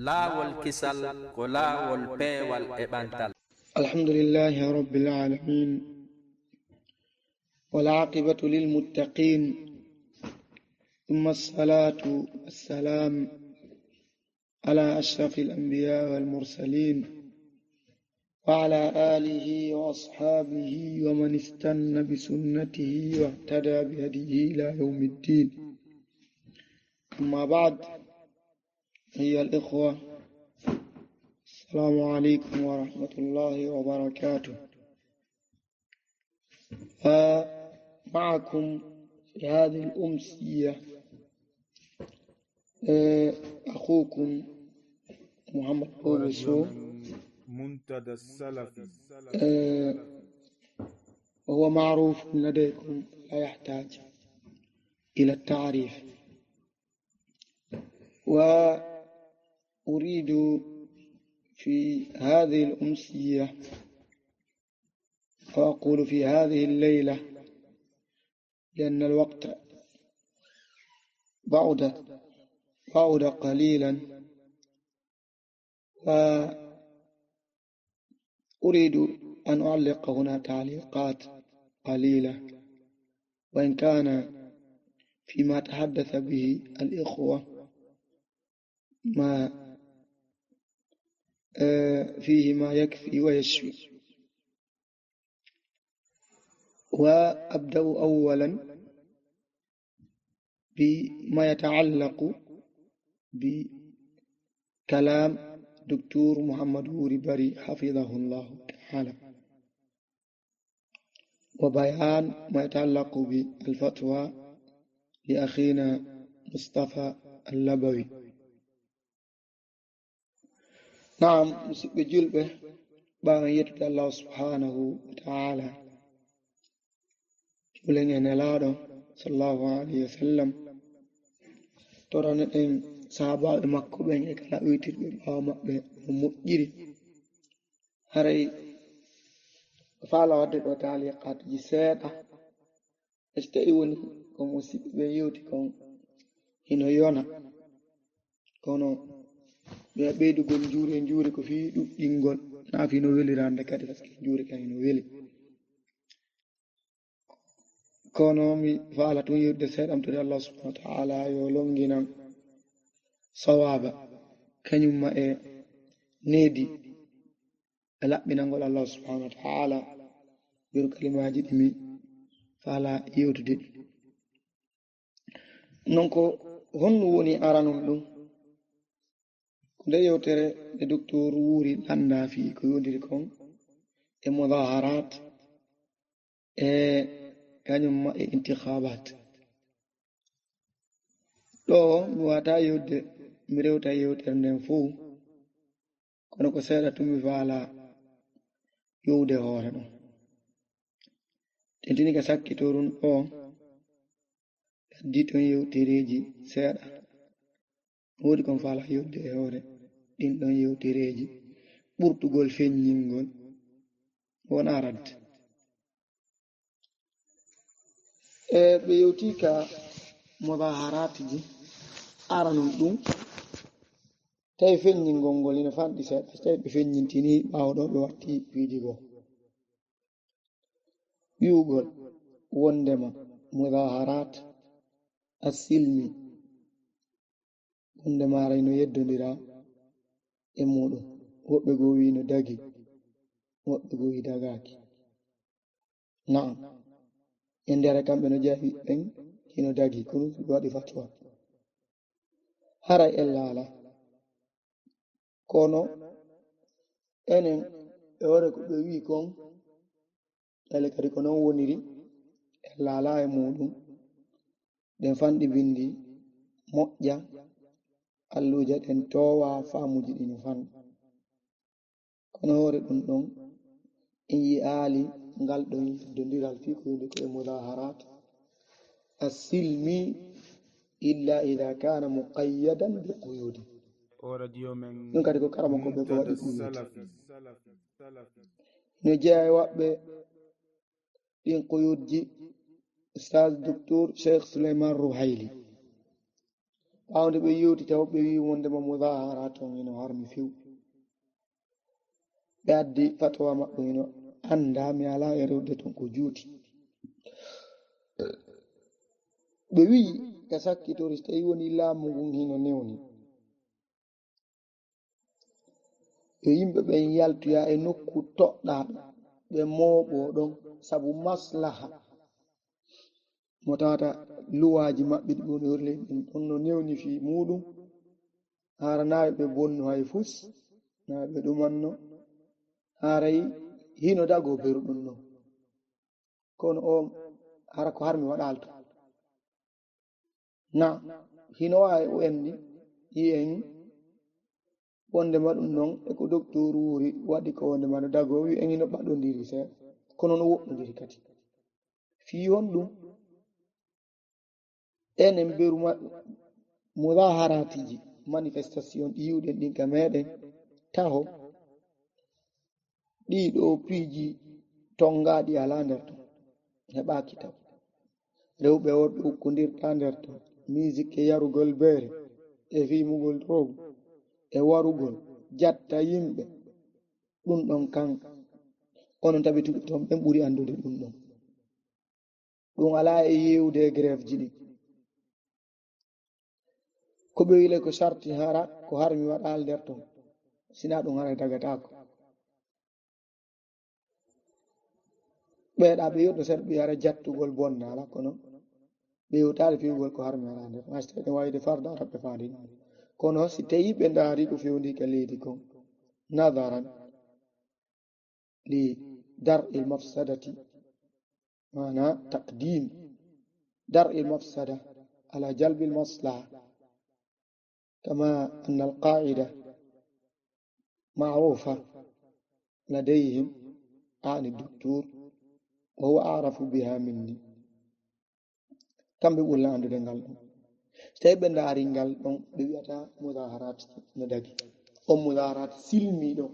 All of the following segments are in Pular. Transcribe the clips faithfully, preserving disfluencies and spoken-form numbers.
Laawol kisal ko laawol peewal e ɓantal. الحمد لله رب العالمين، والعاقبة للمتقين، ثم الصلاة والسلام على أشرف الأنبياء والمرسلين، وعلى آله وأصحابه ومن استن بسنته واهتدى بهديه إلى يوم الدين. أما بعد، أيها الإخوة، السلام عليكم ورحمة الله وبركاته. ومعكم في هذه الأمسية، آه، أخوكم محمد بوبسو، منتدى السلفي. آه، وهو معروف لديكم، لا يحتاج إلى التعريف. وأريد في هذه الأمسية، وأقول في هذه الليلة، لأن الوقت بعد، بعد قليلا، وأريد أن أعلق هنا تعليقات قليلة، وإن كان فيما تحدث به الإخوة ما، آه، فيه ما يكفي ويشفي. وأبدأ أولا بما يتعلق بكلام دكتور محمد ووري بري حفظه الله تعالى، وبيان ما يتعلق بالفتوى لأخينا مصطفى اللبوي. Naam, musidɓe julɓe, ɓaawo en yettude Allahu subhanahu wa ta'ala, juulen e Nelaaɗo sallallahu alayhi wa sallam, toranoɗen sahaabaaɓe makko ɓen e kala uytirɓe ɓaawo maɓɓe no moƴƴiri. Haray ko faala waɗde ɗo taaliqaatuji seeɗa, e so tawi woni ko musiɓɓe ɓen yewti kon hino yona, kono ɓe ɓeydugol njuure, njuure ko fii ɗuɗɗingol, naa fii no welirande kadi, parce que njuure kan hino weli. Kono mi faala tun yewtude seeɗa, mi tori Allah subhanahu wa ta'ala yo longinan sawaaba, kañum ma e needi e laɓɓinangol Allah subhanahu wa ta'ala, yeru kalimaaji ɗi mi faala yewtude ɗi. Non ko honɗum woni aranun ɗum? Ko nde yewtere nde Doktor Wuuri lannda fii ko yondiri kon e mudaharaat e kañum ma e intikhabaat. Ɗoo mi waawataa yewtude, mi rewta yewtere nden fow, kono ko seeɗa tun mi faala yewtude hoore ɗum. Tentini ka sakkitorun ɗoo, addi ton yewtereeji seeɗa. Woodi kon faala yewtude e hoore ɗin ɗon yewtereeji, ɓurtugol feññingol wonaa radde. E ɓe yewtii ka mudaharaatiji aranun ɗum, tawi feññingol ngol ina fanɗi seeɗa, tawi ɓe feññintinii ɓaawo ɗoo ɓe watti piiji goo. Wi'ugol wondema mudaharaat as-silmi, wondema aray no yeddondira e muuɗum. Woɓɓe goo wi'i no dagi, woɓɓe goo wi'i dagaaki. Na'am, e nder kamɓe no jeyaa ɓen hino dagi, kono ɓe waɗi fatwa. Haray en laala. Kono enen e hoore ko ɓe wi'i kon, ɗale kadi ko non woniri, en laala e muuɗum. Ɗen fanɗi bindi moƴƴa, alluuje ɗen toowa, faamuuji ɗin no fanɗi. Kono hoore ɗum ɗon, en yi'aali ngal ɗon yeddondiral fii ko woni ko e mudaharaat as-silmi illa idha kana muqayyadan bi quyudi. Ɗum kadi ko karamokooɓe ko waɗi quyudi. No jeyaa e waɗɓe ɗin quyudji Ustaaz Doktor Sheikh Suleyman Ruhayli. Ɓaawo nde ɓe yewti taw, ɓe wi'i wondema mudaharaat on hino harmi few. Ɓe addi fatawa maɓɓe hino anndaa, mi alaa e rewde ton ko juuti. Ɓe wi'i ka sakkitori, so tawi woni laamu ngun hino newni, yo yimɓe ɓen yaltoya e nokku toɗɗaaɗo, ɓe mooɓoo ɗon sabu maslaha. Mo tawata luwaaji maɓɓe ɗi ɓe woni horli ɗin ɗon no newni fii muuɗum, hara naa ɓe bonnu hay fus, naa ɓe ɗumanno, haray hino dagoo beru ɗum ɗon. Kono o hara ko harmi waɗaali to. Na hino waawi o enndi, yi'en wondema ɗum ɗon e ko doktooru wuuri waɗi ko wondema no dagoo, wi'en hino ɓaɗondiri seeɗa, kono no woɗɗondiri kadi. Fii honɗum? Enen beru ma-, mudaharaatiji, manifestation ɗi yi'uɗen ɗin ka meɗen, taho, ɗii ɗoo piiji tongaaɗi alaa nder ton, heɓaaki taw. Rewɓe e worɓe ukkondirtaa nder ton, musique e yarugol beere, e fiimugol drogue, e warugol, jatta yimɓe. Ɗum ɗon kan, onon tabituɓe ton ɓen ɓuri anndude ɗum ɗon. Ɗum alaa e yewde e grève ji ɗin. Ko ɓe wi'le ko sarti hara, ko harmi waɗaali nder ton. Sinaa ɗum hara dagataako. Ɓeyɗaa ɓe yewta seeɗa ɓe hara jattugol bonnaala, kono ɓe yewtaali fewugol ko harmi waɗaali nder ton. Hay so tawii ɗum waawde farda, hara ɓe faandi ɗum. Kono si tawii ɓe ndaari ko fewndi ka leydi kon, nadaran, li dar'il mafsadati, maana taqdim dar'il mafsada ala jalbil maslaha, kama anna al qaida maarufa ladayhim, ani duktur, wa huwa arafu biha minni. Kamɓe ɓuri lan anndude ngal ɗon. So tawii ɓe ndaari ngal ɗon, ɓe wi'ata mudaharaat no dagi. On mudaharaat silmiiɗo.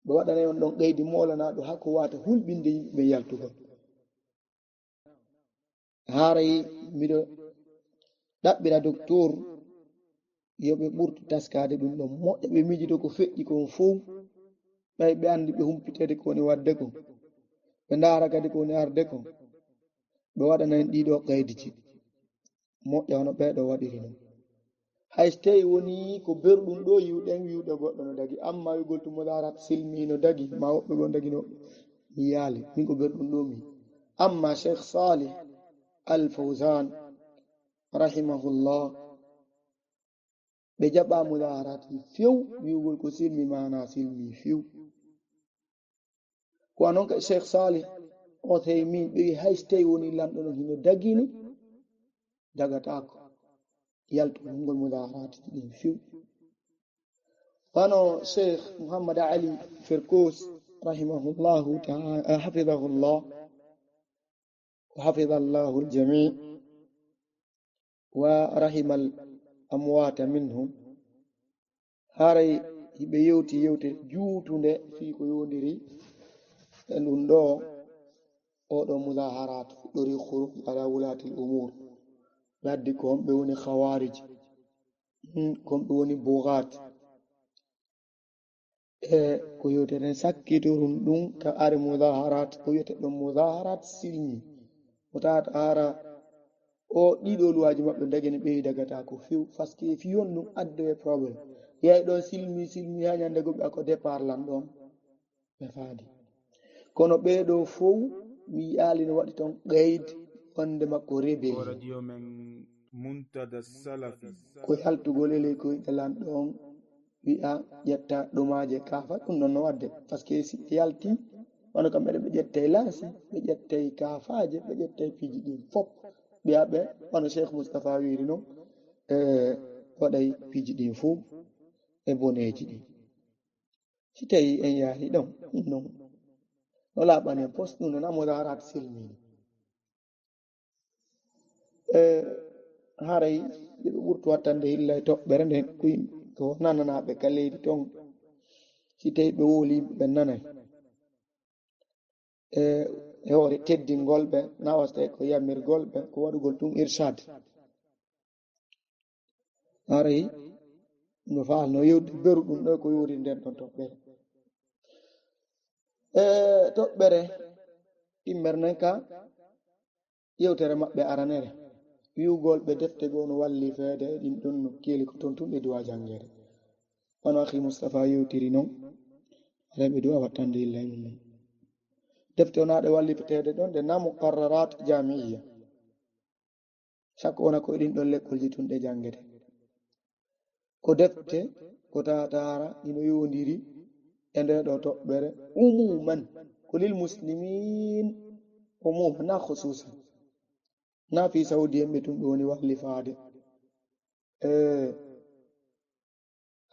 Ɓe waɗanay on ɗon qaydi moolanaaɗo haa ko wata hulɓinde yimɓe ɓen yaltugol. Haray miɗo ɗaɓɓira doktor yo ɓe ɓurtu taskaade ɗum ɗon. Moƴƴa ɓe miijito ko feƴƴi kon fow, ɓay ɓe anndi ɓe humpiteede ko woni waɗde kon. Ɓe ndaara kadi ko woni arde kon. Ɓe waɗana en ɗii ɗoo qaydiiji. Moƴƴa hono ɓee ɗoo waɗiri non. Hay so tawii wonii ko berɗum ɗoo yi'uɗen wi'ude goɗɗo no dagi, amma wi'ugol tun mudaharaat silmi no dagi, maa woɓɓe goo dagi no, mi yi'aali, min ko berɗum ɗoo mi. Amma Cheikh Salih Al Fawzan, rahimahullah, ɓe jaɓaa mudaharaat few, wi'ugol ko silmi maanaa silmi few. Ko non ka Cheikh Salih Uthaymin ɓe wi'i hay so tawii wonii lanɗo non hino dagini, dagataako yaltugol mudaharaat ɗin few. Wano Cheikh Muhammad Ali Ferkos, rahimahullahu ta'ala, hafidahullah, wa hafidallahu al-jami', wa rahimal amwata minhum. Haray hiɓe yewti yewte juutunde fii ko yowondiri e ɗum ɗoo, oo ɗoo mudaharaat fuɗɗori khuruj ala wulatil umur. Ɓe addi ko homɓe woni khawarij, hmm, ko homɓe woni bughat. E ko yewteten sakkitorun ɗum ka ari mudaharaat, ko wiyete ɗon mudaharaat silmi. Ko tawata hara o ɗiɗo luwaaji maɓɓe dagini ɓe dagata ko few, parce que fii on ɗum addoye problème. Yaay ɗon silmi, silmi haa ñande goɓe ako départ lan ɗon. Ɓe faadi. Kono ɓee ɗoo fow, mi yi'aali no waɗi ton qayd wonde makko rebel. Ko radio men Muntada Salafi. Ko yaltugol e ley ko yiɗa lan ɗon, wi'a ƴetta ɗomaaje kaafa, ɗum ɗon no waɗde. Parce que si ɓe yalti, wano kamɓe ɓe ƴettay laasi, ɓe ƴettay kaafaaje, ɓe ƴettay piiji ɗin fof. Ɓe aɓe, wano Cheikh Moustapha wiiri non, e waɗay piiji ɗin fof e boneeji ɗin. Si tawii en yaari ɗon, ɗum non no laaɓani en pos, ɗum non a mudaharaat silmiiɗo. E haray yo ɓe ɓurtu wattande hilla e toɓɓere nden, ko yimɓe ko nananaaɓe ka leydi ton. Si tawii ɓe wowli yimɓe ɓen nanay. E, e hoore teddingol ɓe, na wasta e ko yamirgol ɓe, ko waɗugol tun irshad. Haray no faalno yewde beru ɗum ɗo ko yowri nden ɗon toɓɓere. E toɓɓere ɗimmere nden ka yewtere maɓɓe aranere, wi'ugol ɓe defte goo no wallifeede e ɗin ɗon nokkeeli ko ton tun ɓe duwa janngeede. Wano Akhi Mustafa yewtiri non, haray ɓe duwa wattande illa e mum non. Defte wonaaɗe wallifeteede ɗon ɗe na muqarrarat jami'iyya. Sakko wona ko e ɗin ɗon lekkolji tun ɗe janngete. Ko defte, ko taataara, hino yowondiri e ndee ɗoo toɓɓere umuman, ko lil muslimin umuman, na khususan. Na fii Saudi en ɓe tun ɓe woni wallifaade. E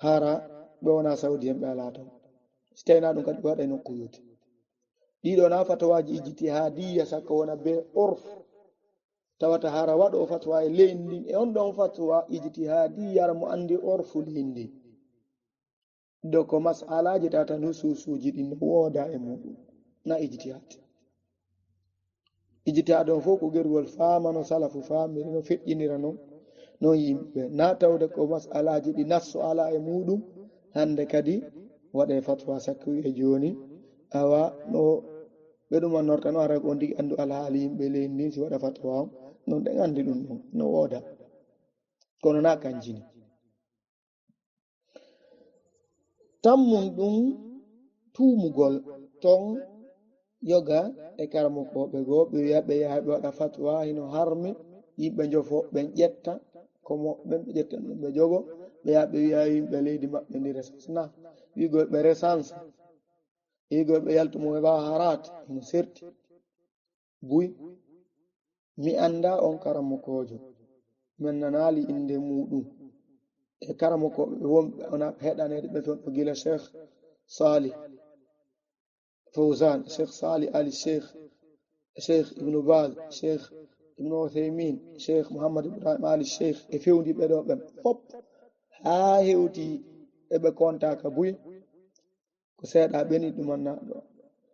hara ɓe wonaa Saudi en ɓe alaa ton. Si tawii na ɗum kadi ɓe waɗay nokku yowti. Ɗiɗo na fatawaaji ijtihaadiyya, sakko wona be urf. Tawata hara waɗo fatwa e leydi ndin, e on ɗon fatwa ijtihaadiyya, hara mo anndi urfu leydi ndin. Do ko mas'alaaji tawata nusuusuuji ɗin no wooda e muɗum. Na ijtihaad. Ijtihaad on fof ko gerugol faama no salafu faamiri, no feƴƴinira non, non yimɓe. Na tawde ko mas'alaaji ɗi nassu alaa e muɗum, hannde kadi waɗe fatwa sakko wi'e jooni, awa no ɓe ɗum annorta no ara ko on tigi anndu alhaali yimɓe leydi ndin si waɗa fatwa on, non ɗen anndi ɗum ɗon, no wooda. Kono na kanji ni. Tammun ɗum tuumugol ton yoga e karamokooɓe goo, ɓe wi'a ɓe yaha ɓe waɗa fatwa hino harmi, yimɓe njofo, ɓen ƴetta ko moɓɓen, ɓe ƴetta ɗum ɓe jogo, ɓe yaha ɓe wi'a yimɓe leydi maɓɓe ndi resans na, wi'ugol ɓe resans, wi'ugol ɓe yaltu mo e ba haraat, hino serti. Buy, mi anndaa on karamokoojo, men nanaali innde muuɗum. E karamokooɓe wonɓe ona heɗaneede ɓe ton ɗo gila Cheikh Salih Fawzan, Cheikh Salih Ali Cheikh, Cheikh Ibnu Baz, Cheikh Ibnu Uthaymin, Cheikh Muhammad Ibrahim Ali Cheikh, e fewndi ɓe ɗo ɓen fof, haa hewti e ɓe kontaaka buy. Ko seeɗa ɓeni ɗumanna ɗo.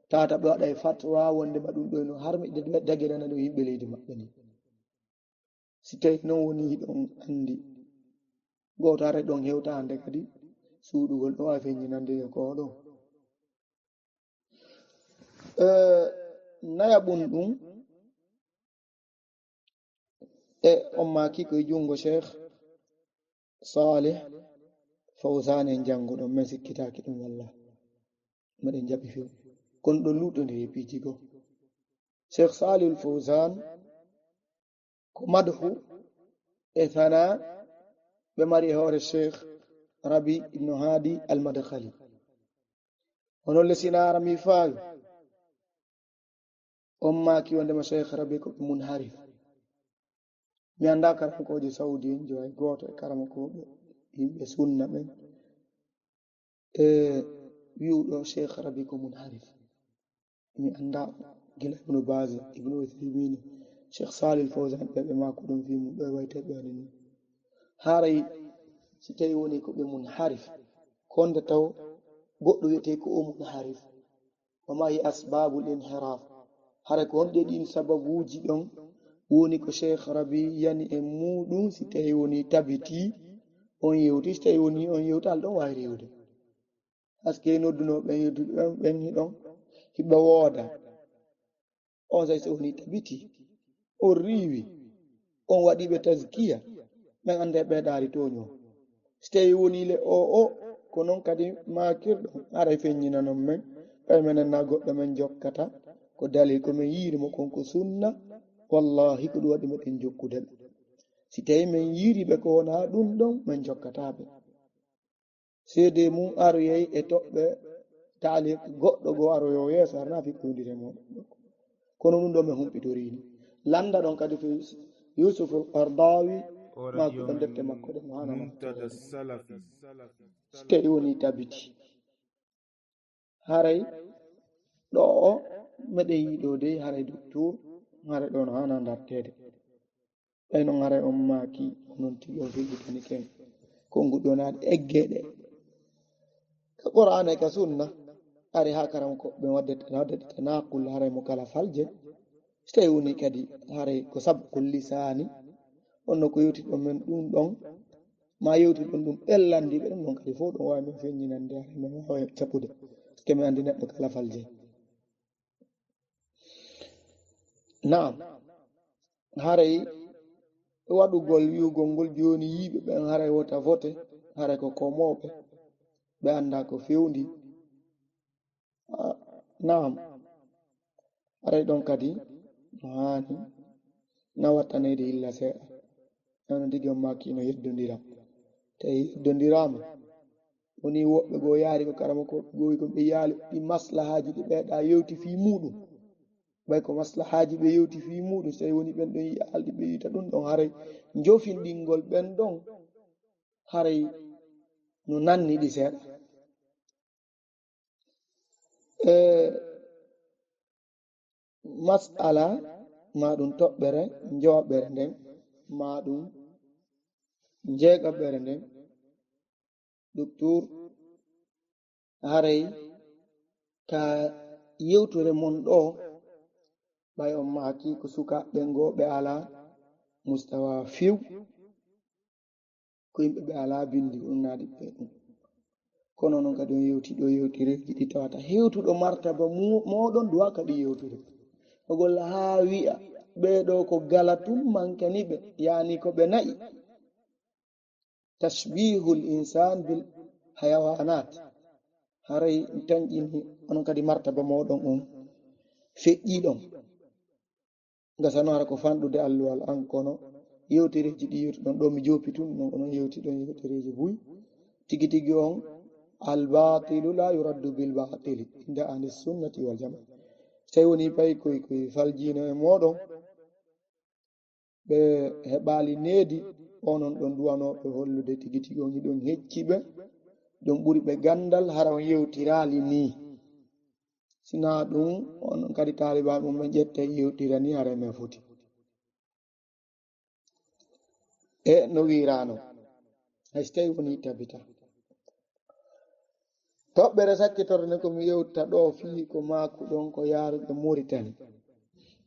Tata ɓe waɗa e fatwa wonde ma ɗum ɗo no harmi, de-, de-, daginana ɗum yimɓe leydi maɓɓe ni. Si tawi non woni hiɗon anndi, gooto hare ɗon hewta hannde kadi suuɗugol ɗo a feññinande e ko ɗo. Eh, naya ɓun ɗum, e on maaki ko e junngo Cheikh Salih Fawzan en jannguɗon, men sikkitaaki ɗum wallah. Meɗen jaɓi few. Kono ɗo luuɗo nde e piiji goo. Cheikh Salih Fawzan ko madhu e sana ɓe mari e hoore Cheikh Rabi ibn Hadi al-Madkhali. Hono le sinaara mi faawi. On maaki wondema Cheikh Rabi ko ɓe munharif. Mi anndaa karamokoojo Saudi en, jo hay gooto e karamokooɓe yimɓe sunna ɓen, e wi'uɗo Cheikh Rabi ko munharif. Mi anndaa gila Ibnu Baz, Ibnu Uthaymin, Cheikh Salih Fawzan, ɓe, ɓe maako ɗum fii mum, ɓe wayte ɓe ani ni. Haray si tawi woni ko ɓe munharif, ko honde taw goɗɗo wi'etee ko o munharif? Wa ma hi asbabul inhiraf? Hara ko honɗe ɗin sababuuji ɗon woni ko Cheikh Rabi yani e muɗum, si tawi woni tabiti on yewti, si tawi woni on yewtal ɗon waawi riiwde? Parce que noddunoo ɓen yewtude ɓen, ɓen hiɗon hiɓe wooda. On saa'i so woni tabiti, on riiwi, on waɗi ɓe tazkiya, men annda ɓe ɗaari tooño. Si tawi woni le o o, ko non kadi maakirɗo, haray feññinanon men, ɓay menen na goɗɗo men jokkata, ko dalil ko men yiiri mo kon ko sunna, wallahi ko ɗum waɗi meɗen jokkude ɓe. Si tawi men yiiri ɓe ko wona ɗum ɗon, men jokkataa ɓe. Seedee mum aroyay e toɓɓe taaliq goɗɗo goo aroyo yeeso, hara na fiɓɓondire mo. Kono ɗum ɗo men humpitorii ni. Lannda ɗon kadi fii Yusuf al-Qardawi, maa ko ɗon defte makko ɗe mo hana Muntada Salafi. Si tawi woni tabiti. Haray ɗo o meɗen yiɗo dey, haray doktor, haray ɗon hana darteede. Ɓay non haray on maaki, onon tigi on firlitanike en. Konguɗi wonaaɗi eggeeɗe. Ka Qur'aana e ka Sunna, ari haa karam ko ɓe waddete, waddete tanaqul haray mo kala falje. Si tawi woni kadi haray ko sabqul lisaani, on no ko yewti ɗon men ɗum ɗon. maa yewtuɗon ɗum ɓellandiiɓe ɗum, ɗon kadi fof ɗum waawi men feññinande, haray men waawa jaɓude. Parce que mi anndi neɗɗo kala fal jeyi. Naam, haray waɗugol wi'ugol ngol jooni yiiɓe ɓen haray wota vote, haray ko komooɓe, ɓe anndaa ko fewndi. Ah, naam, haray ɗon kadi no haani na wattaneede illa seeɗa. Hono tigi on maaki no yeddondira. Tawi yeddondiraama, woni woɓɓe goo yaari ko karamokooɓe goo wi kon ɓe yaali ɗi maslahaaji ɗi ɓeeɗa yewti fii muuɗum. Ɓay ko maslahaaji ɓe yewti fii muuɗum, so tawi woni ɓen ɗon yaalɗi ɓe yiita ɗum ɗon, haray njofindingol ɓen ɗon, haray no nanni ɗi seeɗa. E mas'ala, maa ɗum toɓɓere njowaɓere nden, maa ɗum njeegaɓere nden, Doktor, haray ka yewtere mon ɗoo, ɓay on maaki ko sukaaɓe ɓen goo ɓe alaa mustawa few, ko yimɓe ɓe alaa binndi, ko ɗum naadi ɓe ɗum. Kono non kadi on yewti ɗoo yewtereeji ɗi tawata hewtuɗo martaba mu-, mooɗon duwa kadi yewtude. O golla haa wi'a, ɓee ɗoo ko galatun mankani ɓe, yaani ko ɓe na'i. Tashbihul insan bil hayawanat. Haray tanƴini onon kadi martaba mooɗon on feƴƴiiɗon. Gasano hara ko fanɗude alluwal an, kono yewtereeji ɗi yewtuɗon ɗoo mi joopi tun, non onon yewtiɗon yewtereeji buy. Tigi tigi on, al batilu la yuraddu bil batili, inda ahli sunnati wal jamaa. So tawi woni pay koy koy faljiino e mooɗon, ɓe heɓaali needi, onon ɗon duwanooɓe hollude tigi tigi on hiɗon hecci ɓe, ɗum ɓuri ɓe ganndal, hara on yewtiraali nii. Sinaa ɗum, onon kadi taalibaaɓe mum ɓen ƴetta yewtira nii, hara men foti. E no wiiraano, hay so tawi wonii tabita. Toɓɓere sakkitorde nden ko mi yewta ɗoo fii ko maakuɗon ko yaaruɓe Moritani.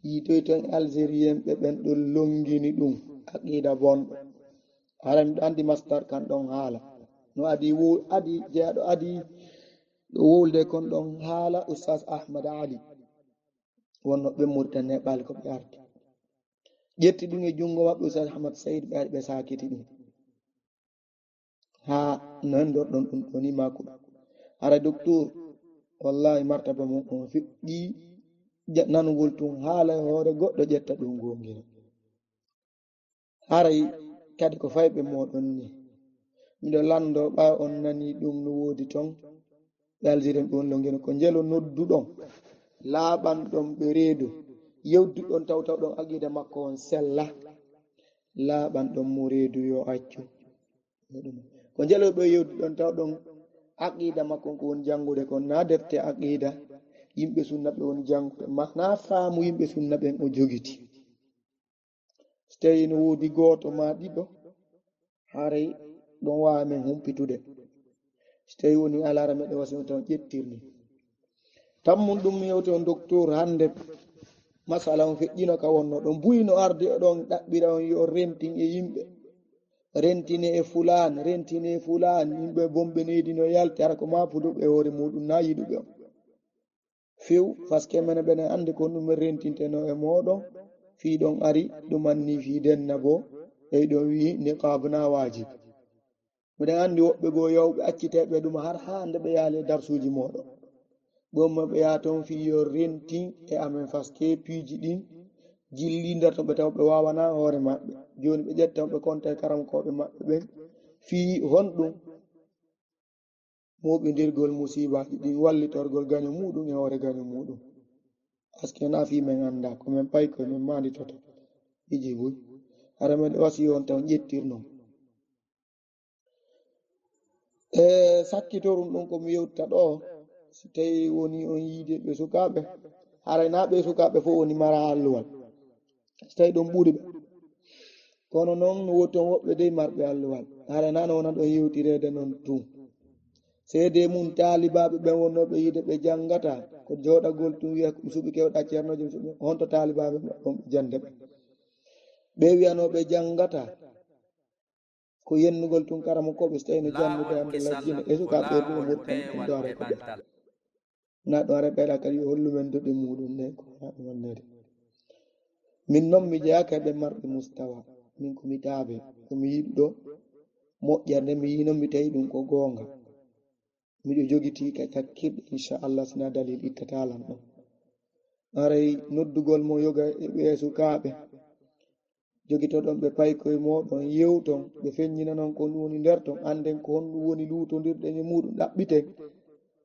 Yiitoyton Algérienɓe ɓen ɗon longini ɗum, aqida bonɗo. Hara miɗo anndi Masdar kan ɗon haala. No adi wo-, adi, jeyaaɗo adi ɗo wowlude kon ɗon haala Oustaz Ahmad Ali. Wonno ɓe Moritani heɓaali ko ɓe ardi. Ƴetti ɗum e junngo maɓɓe Oustaz Ahmad Said, ɓe ari ɓe saakiti ɗum. Haa no henndorɗon ɗum ɗoo nii maakuɗo. Hara doktor, wallahi martaba mon on feƴƴii ja-, nanugol tun haala e hoore goɗɗo ƴetta ɗum goongina. Haray kadi ko fayɓe mooɗon nii. Miɗo lanndoo ɓay on nanii ɗum no woodi ton. Ɓe Algérien ɓe woni Longeno ko njelo nodduɗon, laaɓanɗon ɓe reedu, yewduɗon taw tawɗon aqida makko on sella, laaɓanɗon mo reedu yo accu. Ko njelo ɓe yewduɗon tawɗon aqida makko on ko woni janngude kon, naa defte aqida yimɓe sunna ɓe woni janngude, ma naa faamu yimɓe sunna ɓen o jogiti. So tawii no woodi gooto maa ɗiɗo, haray ɗon waawa men humpitude. So tawii woni alaara meɗen wasi on tan ƴettirni. Tammun ɗum mi yewti on doktor hannde, masala on feƴƴino ka wonno ɗon. Buy no ardi o ɗon ɗaɓɓira on yo rentin e yimɓe. Rentine e fulaan, rentine e fulaan, yimɓe bonɓe needi no yalti, hara ko maapuduɓe e hoore muuɗum naa yiɗuɓe on. Few, parce que menen ɓenen anndi ko ɗum rentintenoo e mooɗon, fii ɗon ari, ɗum anni fii denna bo, ɓeyɗon wi'i niqaab na waajib. Miɗen anndi woɓɓe goo yawɓe acciteeɓe ɗum har haa nde ɓe yaali e darsuuji mooɗon. Ɓe umma ɓe yaha ton fii yo rentin e amen, parce que piiji ɗin jillinderton ɓe taw ɓe waawanaa hoore maɓɓe. Jooni ɓe ƴetta ɓe konta e karamokooɓe maɓɓe ɓen fii honɗum? Mooɓindirgol musiibaaji ɗin, wallitorgol gaño muuɗum e hoore gaño muuɗum. Parce que na fii men anndaa, ko men pay koy men maanditoto. Iji buy. Hara men wasi on taw ƴettirnon. E sakkitorum ɗum ko mi yewta ɗoo, si tawi woni on yiide ɓe sukaaɓe, haray na ɓe sukaaɓe fof woni mara alluwal. So tawi ɗum ɓuri ɓe. Kono non no woton woɓɓe dey marɓe alluwal. Hara nano wona ɗon yewtireede non tun. Seedee mum taalibaaɓe ɓen wonnooɓe yiide ɓe janngata, ko jooɗagol tun wi'a ko mi suɓi kewɗa ceernoojo, mi suɓi honto taalibaaɓe maɓɓe on ɓe jannde ɓe. Ɓe wi'anoo ɓe janngata, Ko yennugol tun karamokooɓe, so tawii no jannude annde lajjina e sukaaɓe ɓe ɗum e Mauritanie ɓen ɗo haray ko ɓe. Na ɗum haray ɓeyɗa kadi yo hollu men duɗe muɗum ɗen ko wona ɗum wonneede. Min non mi jeyaaka e ɓen marɓe mustawa. Min ko mi taabe, ko mi yiɗuɗo moƴƴere, nde mi yii non mi tawi ɗum ko goonga. Miɗo jogitii ka cakkirɗe, inchallah, sina dalil ittataa lan ɗon. Haray noddugol mo yoga e ɓee sukaaɓe, jogitoɗon ɓe paykoy mooɗon, yewton, ɓe feññinanon ko honɗum woni nder ton, annden ko honɗum woni luutondirɗen e muuɗum, ɗaɓɓiten.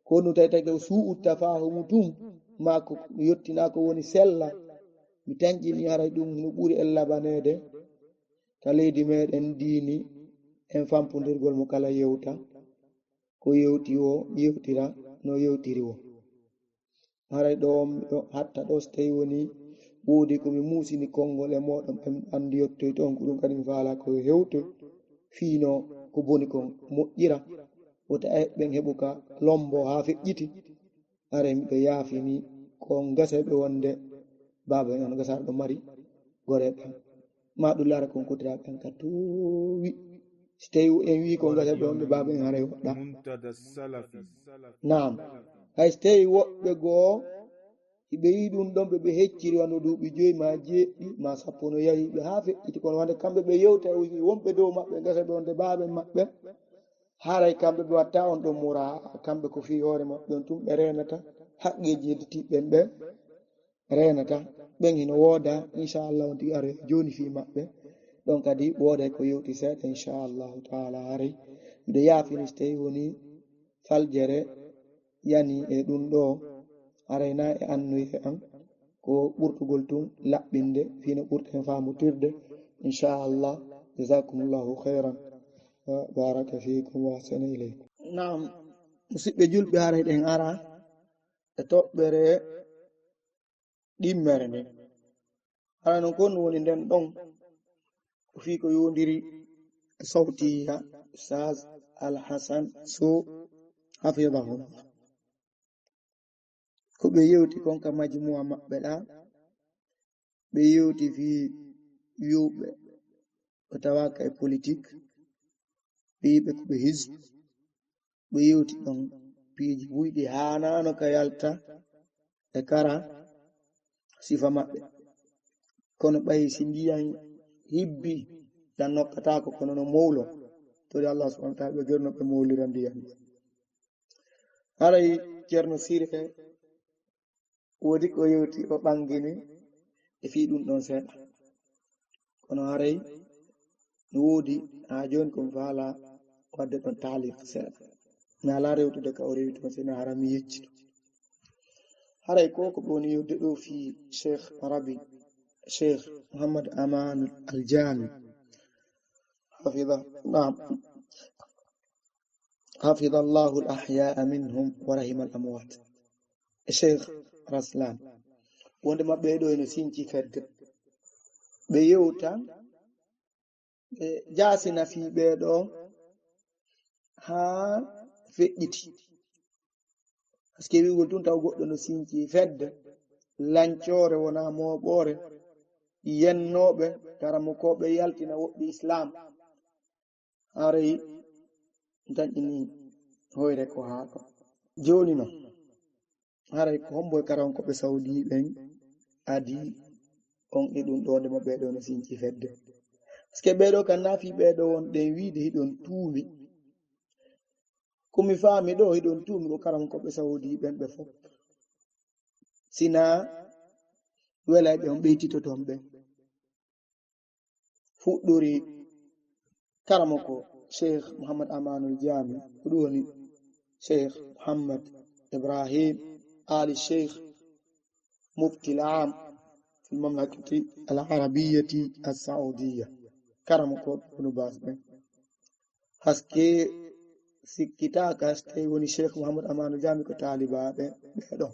Ko honɗum tawi tagi o suu'u tafaahumu tun, maa ko yottinaa ko woni sella, mi tanƴini haray ɗum no ɓuri en labaneede ka leydi meɗen diini, en fampondirgol mo kala yewta, ko yewti o yewtira no yewtiri o. Haray ɗo on miɗo hatta ɗo, so tawi woni woodi ko mi muusini konngol e mooɗon, ɓen anndi yottoy toon, ko ɗum kadi mi faalaa ko hewtoy fii no ko boni kon moƴƴira. Wota e ɓen heɓu ka lombo haa feƴƴiti. Haray miɗo yaafini ko on gasa ɓe wonde baaba en on gasa ɗo mari gore ɓen. Ma ɗum laara kon kotira ɓen ka tuuwi. Si tawi en wii ko gasa ɓe wonde baaba en haray woɗɗa. Naam. Hay si tawi woɓɓe goo, hiɓe yi'i ɗum ɗon ɓe, ɓe hecciri wano duuɓi joyi ma jeeɗiɗi ma sappo no yahi ɓe haa feƴƴiti. Kono wande kamɓe ɓe yewta e wonɓe dow maɓɓe gasa ɓe wonde baaba en maɓɓe. Haray kamɓe ɓe watta on ɗon mura, kamɓe ko fii hoore maɓɓe on tun ɓe reenata haqqeeji yedditiiɓe ɓen ɓen. Reenata ɓen hino wooda, inchallah, on tigi aroy jooni fii maɓɓe. Ɗon kadi wooday ko yewti seeɗa, inchallahu taala. Haray miɗo yaafini so tawi woni faljere yani e ɗum ɗo, haray na e annuye an, ko ɓurtugol tun laɓɓinde fii no ɓurten faamutirde, inchallah. Jazakumullahu khairan wa baraka fiikum wa ahsana ilaykum. Naam, musidɓe julɓe, haray ɗen ara e toɓɓere ɗimmere nden. Hara non kon woni nden ɗon ko fii ko yowndiri e sawtiya Ustaz Alhasan Sow, hafidahullah. Ko ɓe yewti kon ka majmuwa maɓɓe ɗa, ɓe yewti fii wi'uɓe ɓe tawaaka e politik, ɓe yi'uɓe ko ɓe hizbu, ɓe yewti ɗon piiji buy ɗi haanaano ka yalta e kara sifa maɓɓe. Kono ɓay si ndiyan hibbi, ɗan nokkataako, kono no mowlo. Tori Allah subhanahu wa ta'ala ɓe gerno ɓe mowlira ndiyan. Haray Ceerno Sire woodi ko yewti, o ɓangini e fii ɗum ɗon seeɗa. Kono haray no woodi haa jooni ko mi faala wadde ɗon taaliq seeɗa. Mi alaa rewtude ka o rewi toon, sina hara mi yeccito. Haray ko ko ɓe woni yewde ɗo fii Cheikh Arabi, Cheikh Muhammad Aman Al Jami, hafida, naam, hafida Allahu al ahyaa minhum wa rahima al amwaat. E Cheikh Raslan, wonde maɓɓe ɗo ene sinci fedde. Ɓe yewta, ɓe jaasina fii ɓee ɗo haa feƴƴiti. Parce que wi'ugol tun taw goɗɗo no sinci fedde, lancoore wonaa mooɓoore, yennooɓe, karamokooɓe yaltina woɗɗi Islam. Haray dañini hoyre ko haa ɗo. Jooni non, haray ko hombo e karamokooɓe Saudi ɓen adi on e ɗum ɗo, nde mo ɓee ɗo no sinci fedde? Parce que ɓee ɗo kan naafii ɓee ɗo wonɗen wiide hiɗon tuumi. Ko mi faami ɗo, hiɗon tuumi ko karamokooɓe Saudi ɓen ɓe fof. Sina welayɓe on ɓeytitoton ɓen. Fuɗɗori karamoko Cheikh Mouhammad Amanul Jami, ko ɗum woni Cheikh Mouhammad Ibrahim Ali Cheikh, Mufti al-Am fil Mamlakati al Arabiyyati as Saudiyya, karamoko Ibnu Baz ɓen. Haske sikkitaaka, so tawi woni Cheikh Mouhammad Amanul Jami ko taalibaaɓe ɓee ɗo,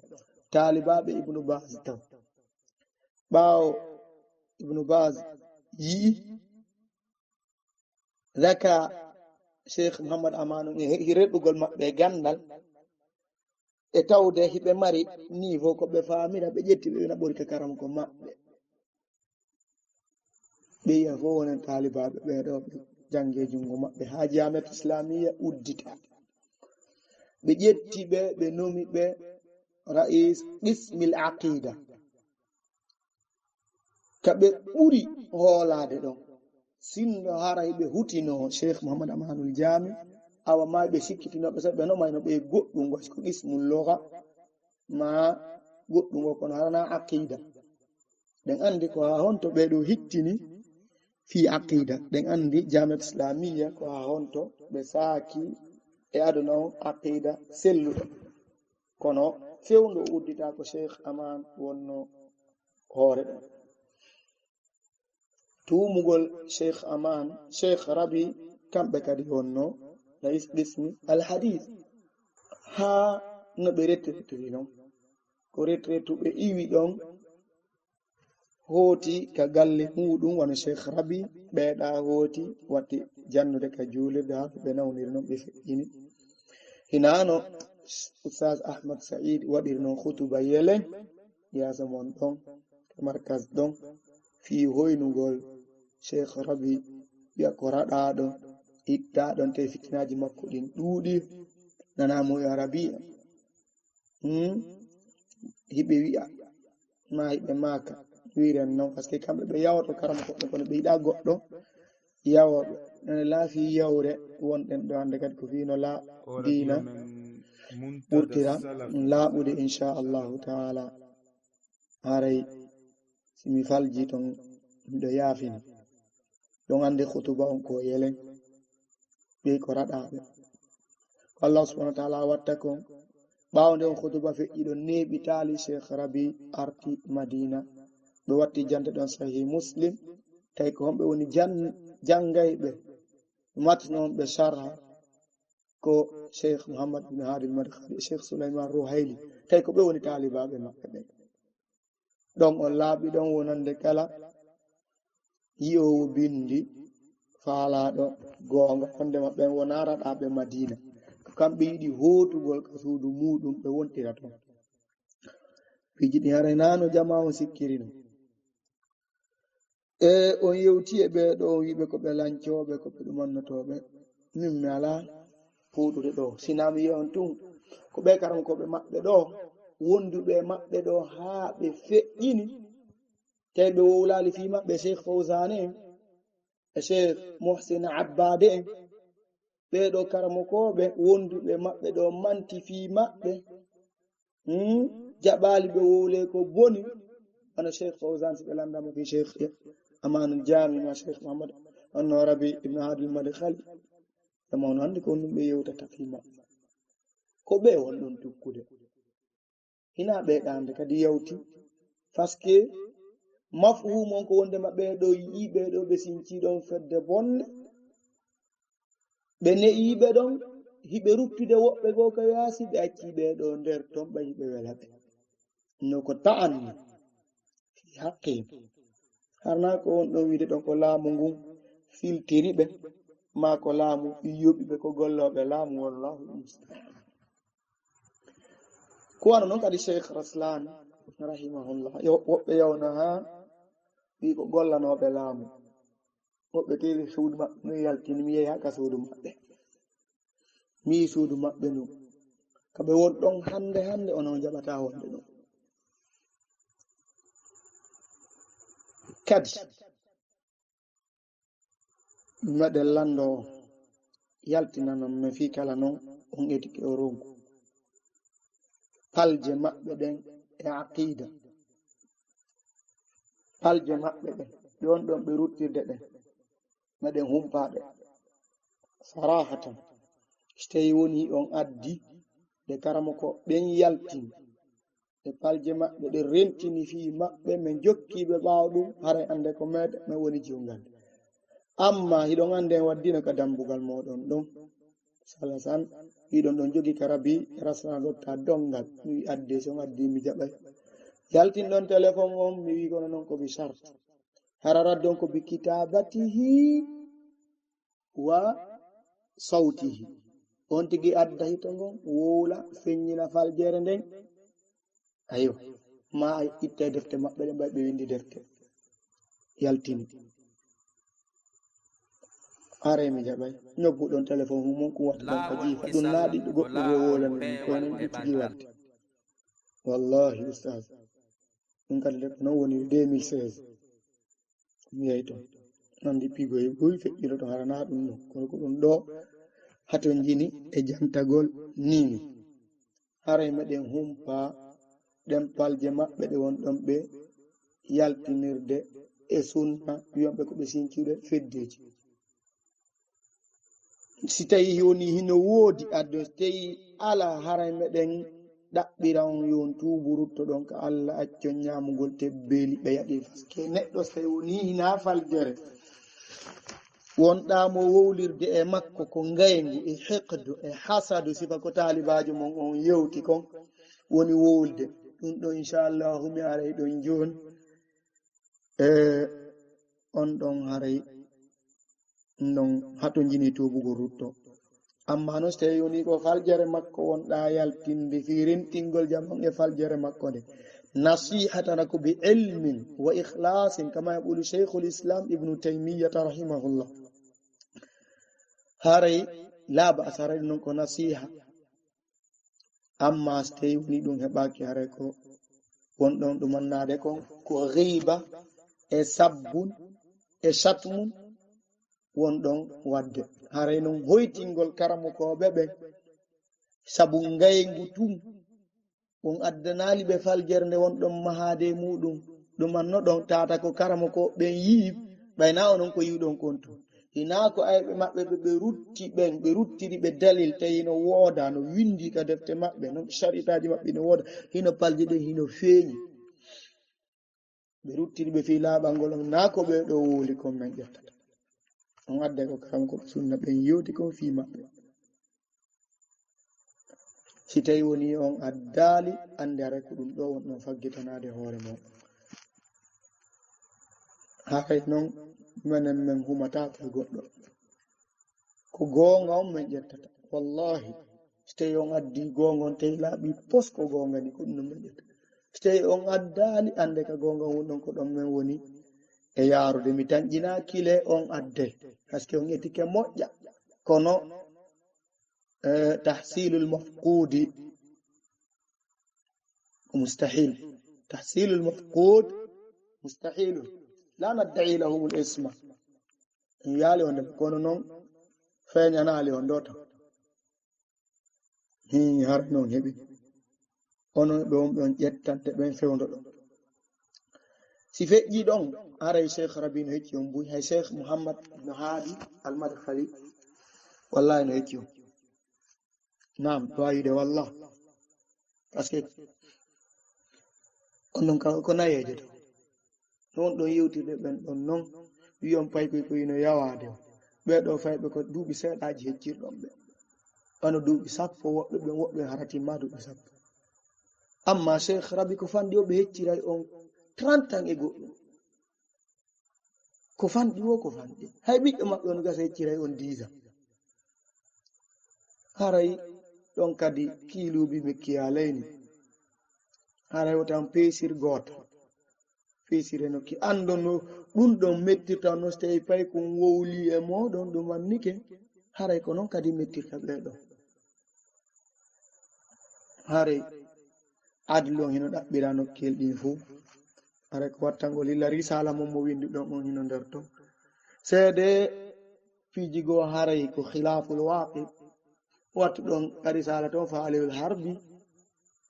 taalibaaɓe Ibnu Baz taw. Ɓaawo Ibnu Baz yi'i zaka Cheikh Mouhammad Amanu e he-, reɗɗugol maɓɓe e ganndal, e tawde hiɓe mari niveau ko ɓe faamira, ɓe ƴetti ɓe naɓori ka karamoko maɓɓe. Ɓe yi'a fof wonen taalibaaɓe ɓee ɗo, ɓe jannge junngo maɓɓe haa Jaamiat Islamiya uddita. Ɓe ƴetti ɓe, ɓe nomi ɓe ra'is qismil aqida. Ka ɓe ɓuri hoolaade ɗon. Sinno haray ɓe hutino Cheikh Muhammad Amanul Jaami, awa maa ɓe sikkitinooɓe, sabu ɓe nomayno ɓe goɗɗum, ko qismul lugha, maa goɗɗum ko, kono hara na aqida. Ɗen anndi ko haa honto ɓee ɗoo hittini fii aqida. Ɗen anndi Jaamiat Islamiya ko haa honto ɓe saaki e aduna on aqida selluɗo. Kono fewndo udditaa ko Cheikh Aman wonno hoore ɗon. Tuumugol Cheikh Aman, Cheikh Rabi, kamɓe kadi wonno rais qismi al hadith. Haa no ɓe retraitiri non. Ko retraitu ɓe iwi ɗon, hooti ka galle muuɗum, wano Cheikh Rabi, ɓeeɗa hooti, watti jannude ka juulirde, haa ɓe nawniri non, ɓe feƴƴini. Hinaano Ustaz Ahmad Said waɗiri non khutuba yelen, yaasa mon ɗon, ka markaz ɗon, fii hoynugol Cheikh Rabi, wi'a ko raɗaaɗo, ittaaɗo, te fitinaaji makko ɗin ɗuuɗi, nanaa mo e Arabiya. Hmm? Hiɓe wi'a, maa hiɓe maaka, wi'iren non, parce que kamɓe ɓe yawoto karamoko ɓe, kono ɓe yiɗaa goɗɗo yawooɓe. Ene laafi yawre wonɗen ɗo hannde kadi ko fii no la diina ɓurtira laaɓude, insha Allahu taala. Haray si mi falji ton, miɗo yaafini. Ɗon anndi khutuba on ko yelen, ɓe ko raɗaaɓe. Ko Allah subhanahu wa ta'ala watta kon, ɓaawo nde on khutuba feƴƴi ɗon, neeɓi taali Cheikh Rabi arti Madina. Ɓe watti jannde ɗon Sahih Muslim, tawi ko homɓe woni jan-, janngayɓe, matno on ɓe sharha, ko Cheikh Muhammad bin Hadi al-Madkhali e Cheikh Sulaiman Ruhaili, tawi ko ɓe woni taalibaaɓe maɓɓe ɓen. Ɗon on laaɓi ɗon wonande kala yi'oowo binndi faalaaɗo goonga, wonde maɓɓe ɓen wonaa raɗaaɓe Madina. Ko kamɓe yiɗi hootugol ka suudu muuɗum ɓe wontira ton. Piiji ɗin haray naa no jamaa on sikkiri non. E on yewti e ɓee ɗoo, on wi'i ɓe ko ɓe lancooɓe, ko ɓe ɗumannotooɓe. Min mi alaa fuɗɗude ɗoo. Sinaa mi wi'a on tun, ko ɓee karankooɓe maɓɓe ɗoo, wonduɓe e maɓɓe ɗoo haa ɓe feƴƴini. Tawi ɓe wowlaali fii maɓɓe, Cheikh Fawzan en, e Cheikh Muhsin Abbad en. Ɓee ɗoo karamokooɓe wonduɓe e maɓɓe ɗoo manti fii maɓɓe. Hmm? Jaɓaali ɓe wowlee ko boni. Wano Cheikh Fawzan, si ɓe lanndama fii Cheikh Amanul Jami, ma Cheikh Muhammad, wano Rabi ibn Hadil Madkhali. Ɓe mawno hannde ko honɗum ɓe yewtata fii maɓɓe. Ko ɓe won ɗon tukkude. Hinaa ɓe ɗaande kadi yawti. Parce que mafhumu on ko wonde ma ɓee ɗoo yi'ii, ɓee ɗoo ɓe sincii ɗon fedde bonde. Ɓe ne'ii ɓe ɗon, hiɓe ruttude woɓɓe goo ka yaasi, ɓe accii ɓee ɗoo nder ton, ɓay hiɓe wela ɓe. No ko ta'anni fii haqqihim. Harnaa ko on ɗon wiide ɗon ko laamu ngun filtiri ɓe, maa ko laamu yoɓi ɓe ko gollooɓe laamu, wallaahu musta'an. Ko wano non kadi Cheikh Raslan, rahimahullah, yo-, woɓɓe yawna haa wi ko gollanooɓe laamu. Woɓɓe kewi suudu maɓɓe no yaltini, mi yehi haa ka suudu maɓɓe. Mi yi'i suudu maɓɓe ndun. Ka ɓe won ɗon hannde hannde, onon jaɓataa wonde ɗon. Kadi, meɗen lanndo o, yaltinanon men fii kala non on etike o ronku. Palje maɓɓe ɗen e aqida. Palje maɓɓe ɗen, ɗon ɗon ɓe ruttirde ɗen, meɗen humpaa ɗe. Sarahatan, so tawi woni on addi ɗe karamoko ɓen yaltini, e palje maɓɓe ɗe rentini fii maɓɓe, men jokkii ɓe ɓaawo ɗum, haray annde ko meɗen, men woni jiwngal. Amma hiɗon anndi en waddino ka dambugal mooɗon ɗon. Salasan, hiɗon ɗon jogi ka Rabi, rasana dotta donngal. Mi wi'i adde, so on addi, mi jaɓay. Yaltin ɗon telefon on, mi wi'i kono non ko bi sart. Hara raddon ko bi kitabatihi wa sawtihi. On tigi adda hito ngon, wowla, feññina faljere nden. Ayo, ma a itta e defte maɓɓe ɗen, ɓay ɓe windi defte. Yaltini. Haray mi jaɓay. Ñobbuɗon telefon mum on, ko watta ɗon ka jiifa. Ɗun naa ɗiɗo goɗɗo goo wowlan mi, ko non ɗi tigi wadde. Wallahi, ustaz. Ɗun kadi de ko non woni deux mille seize. Mi yahii ton. Anndi pigoy buy feƴƴuno ton, hara naa ɗun non. Kono ko ɗun ɗoo hatonjini e jantagol nii nii. Haray meɗen humpa ɗen palje maɓɓe ɗe wonɗon ɓe yaltinirde e sunna, wi'on ɓe ko ɓe sinkiiɓe feddeeji. Si tawii wonii hino woodi aduna, si tawii alaa, haray meɗen ɗaɓɓira on yo on tuubu, ruttoɗon ka Alla, accon ñaamugol tebbeeli ɓe yaɗi. Paske neɗɗo, si tawii wonii hinaa faljere, wonɗaa mo wowlirde e makko ko ngayngu e hiqdu e hasadu, sifa ko taalibaajo mon on yewti kon woni wowlde. Ɗun ɗon, inchallahu, mi aray ɗon jooni. E on ɗon haray non hatonjini tuubugol rutto. Amma non, si tawii wonii ko faljere makko wonɗaa yaltinde fii rintingol jam on e faljere makko nde, nasihatan ko bi ilmin wa ikhlasin, kama yaqulu Shaykhul Islam Ibnu Taymiyyata rahimahullah. Haray laa ba'sa, haray non ko nasiha. Amma si tawii wonii ɗun heɓaaki, haray ko wonɗon ɗumannaade kon, ko ghiiba e sabbun e shatmun wonɗon waɗde. Haray non hoytingol karamokooɓe ɓen sabu ngayngu tun, on addanaali ɓe faljere nde wonɗon mahaade e muuɗun. Ɗumannoɗon tata ko karamokooɓe ɓen yi'i, ɓay naa onon ko yi'uɗon kon tun. Hinaa ko ayɓe maɓɓe ɓe, ɓe rutti ɓen, ɓe ruttiri ɓe dalil, tawi hino wooda, no windii ka defte maɓɓe, non sharitaaji maɓɓe hino wooda, hino palje ɗen hino feeñi. Ɓe ruttiri ɓe fii laaɓangol on, naa ko ɓee ɗoo wowli kon men ƴettata. On adday ko karamokooɓe sunna ɓen yewti kon fii maɓɓe. Si tawii wonii on addaali, anndee haray ko ɗun ɗoo wonɗon faggitanaade hoore mon. Haray non, menen men humataako e goɗɗo. Ko goonga on men ƴettata. Wallahi, si tawii on addii goonga on, tawii laaɓii pos ko goonga ni, ko ɗun men ƴettata. Si tawii on addaali, anndee ka goonga on woni ɗon, ko ɗon men woni e yaarude. Mi tanƴinaaki le on adday, paske on etike moƴƴa. Kono, eh, tahsilul mafqudi mustahil. Tahsilul mafqud mustahilun. La nadda'i lahumul isma. En wi'aali on de, kono non feeñanaali on ɗoo tan. Hii, hara non heɓi. Onon ɓe on, ɓe on ƴettante, ɓen fewndo ɗon. Si feƴƴii ɗon, haray Sheikh Rabi no hecci on buy, hay Sheikh Muhammad ibn Hadi al-Madkhali, wallahi no hecci on. Naam, ɗo a yiide wallah. Parce que on ɗon ka, ko nayeejo to. Ɗon ɗon yewtirde ɓen ɗon non, wi'on paykoy ko hino yawaade. Ɓee ɗoo fayɓe ko duuɓi seeɗaaji heccirɗon ɓe. Wano duuɓi sappo, woɓɓe ɓen, woɓɓe hara timmaa duuɓi sappo. Amma Sheikh Rabi ko fanɗi o ɓe hecciray on trente ans e goɗɗum. Ko fanɗi wo, ko fanɗi. Hay ɓiɗɗo maɓɓe on gasa hecciray on dix ans. Haray ɗon kadi kiiluubi mi kiyaalayni. Haray wota on peesir gooto. Peesire no ki anndo no ɗum ɗon mettirta on, no so tawi paykun wowli e mooɗon, ɗum wannike. Haray ko non kadi mettirta ɓee ɗoo. Haray adlu on hino ɗaɓɓira nokkeel ɗin fuu. Haray ko wattangol hilla risaala mon mo winduɗon on hino nder ton. Seede piiji goo haray ko khilaaful waaqi. Wattuɗon ka risaala ton Faalihul Harbi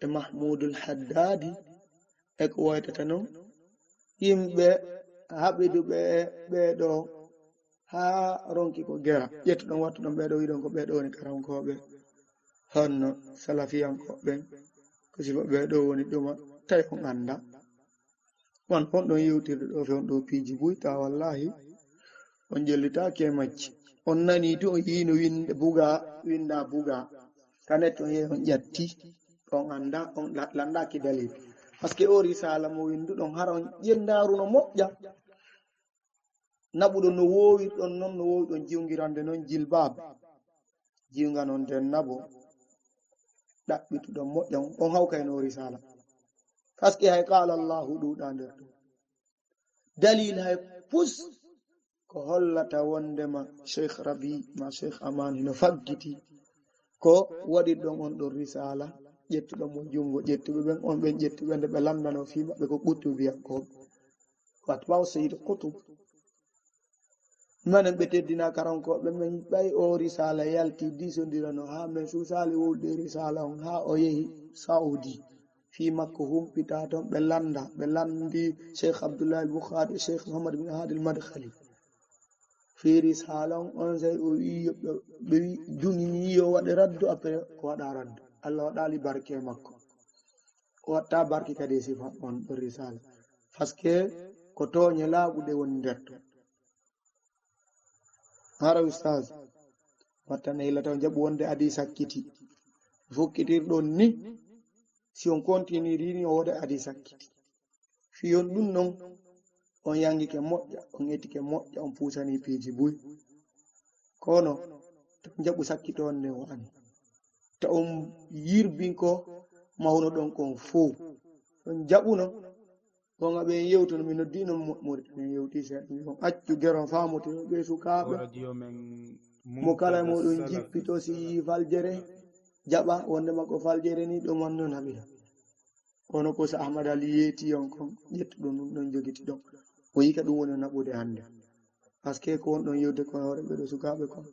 e Mahmuudul Haddaadi e ko woytata non. Yimɓe haɓiduɓe ɓee ɗoo haa ronki ko gera. Ƴettuɗon wattuɗon ɓee ɗoo, wi'uɗon ko ɓee ɗoo woni karankooɓe. Honno salafiyankooɓe ɓen, ko sifa ɓee ɗoo woni ɗuma, tawi on anndaa. On, on ɗon yewtirde ɗoo, fewndo ɗoo piiji buy, tawa wallahi on ƴellitaaki e majji. On nanii tun, on yii no winnda bugaa, winnda bugaa. Ka net on yehi on ƴatti, on anndaa, on la-, lanndaaki dalil. Parce que o risaala mo winnduɗon, hara on ƴenndaruno moƴƴa. Naɓuɗon no woowirɗon non, no woowirɗon jiwngirande non jilbaab. Jiwnga non nden nabo, ɗaɓɓituɗon moƴƴa on, on hawkayno o risaala. Parce que hay qaala Allahu ɗuuɗaa nder ton. Dalil hay pus Ko hollata wondema Cheikh Rabi ma Cheikh Aman hino faggiti ko waɗirɗon on ɗon risaala, ƴettuɗon mo junngo ƴettuɓe ɓen, on ɓen ƴettuɓe nde ɓe lanndano fii maɓɓe ko qutubiyyankooɓe. Wa atba'u Sayyid Qutb. Menen ɓe teddinaa karankooɓe men, ɓay o risaala yalti diisondirano haa men suusaali wowlude risaala on haa o yehi Saudi. Fii makko humpitaa ton, ɓe lannda, ɓe lanndi Cheikh Abdullah al Bukhari, Cheikh Muhammad bin Hadi al Madkhali. Fii risaala on, on sey o wi'i yo ɓe, ɓe wi-, dunini yo waɗe raddu, après o waɗa raddu. Allah waɗaali barke e makko. O watta barke kadi e sifa on ɗo risaala. Parce que ko tooñe laaɓuɗe woni nder ton. Hara ustaz, wattane hilla taw jaɓu wonde adii sakkiti. Fokkitirɗon ni, si on kontiniri ni, o woda adii sakkiti. Fii on ɗun non, on yangike moƴƴa, on etike moƴƴa, on puusani piiji buy. Kono, to jaɓu sakkito on ne o ani. To on yirbin ko mahuno ɗon kon fow. On jaɓuno, on aɓe en yewtuno, mi noddi non mo-, Mauritanie, en yewti seeɗa. On accu geron faamotiro ɓe sukaaɓe. O radio men mo kala e Muntada muɗum Salaf. Jippito si yii faljere, jaɓa wonde makko faljere ni ɗum on non haɓira. Kono ko so Ahmad Ali yeeti on kon, ƴettuɗon ɗum ɗon jogiti ɗon. O yii ka ɗum woni naɓude hannde. Parce que ko won ɗon yewde kon hoore ɓe ɗo sukaaɓe kon.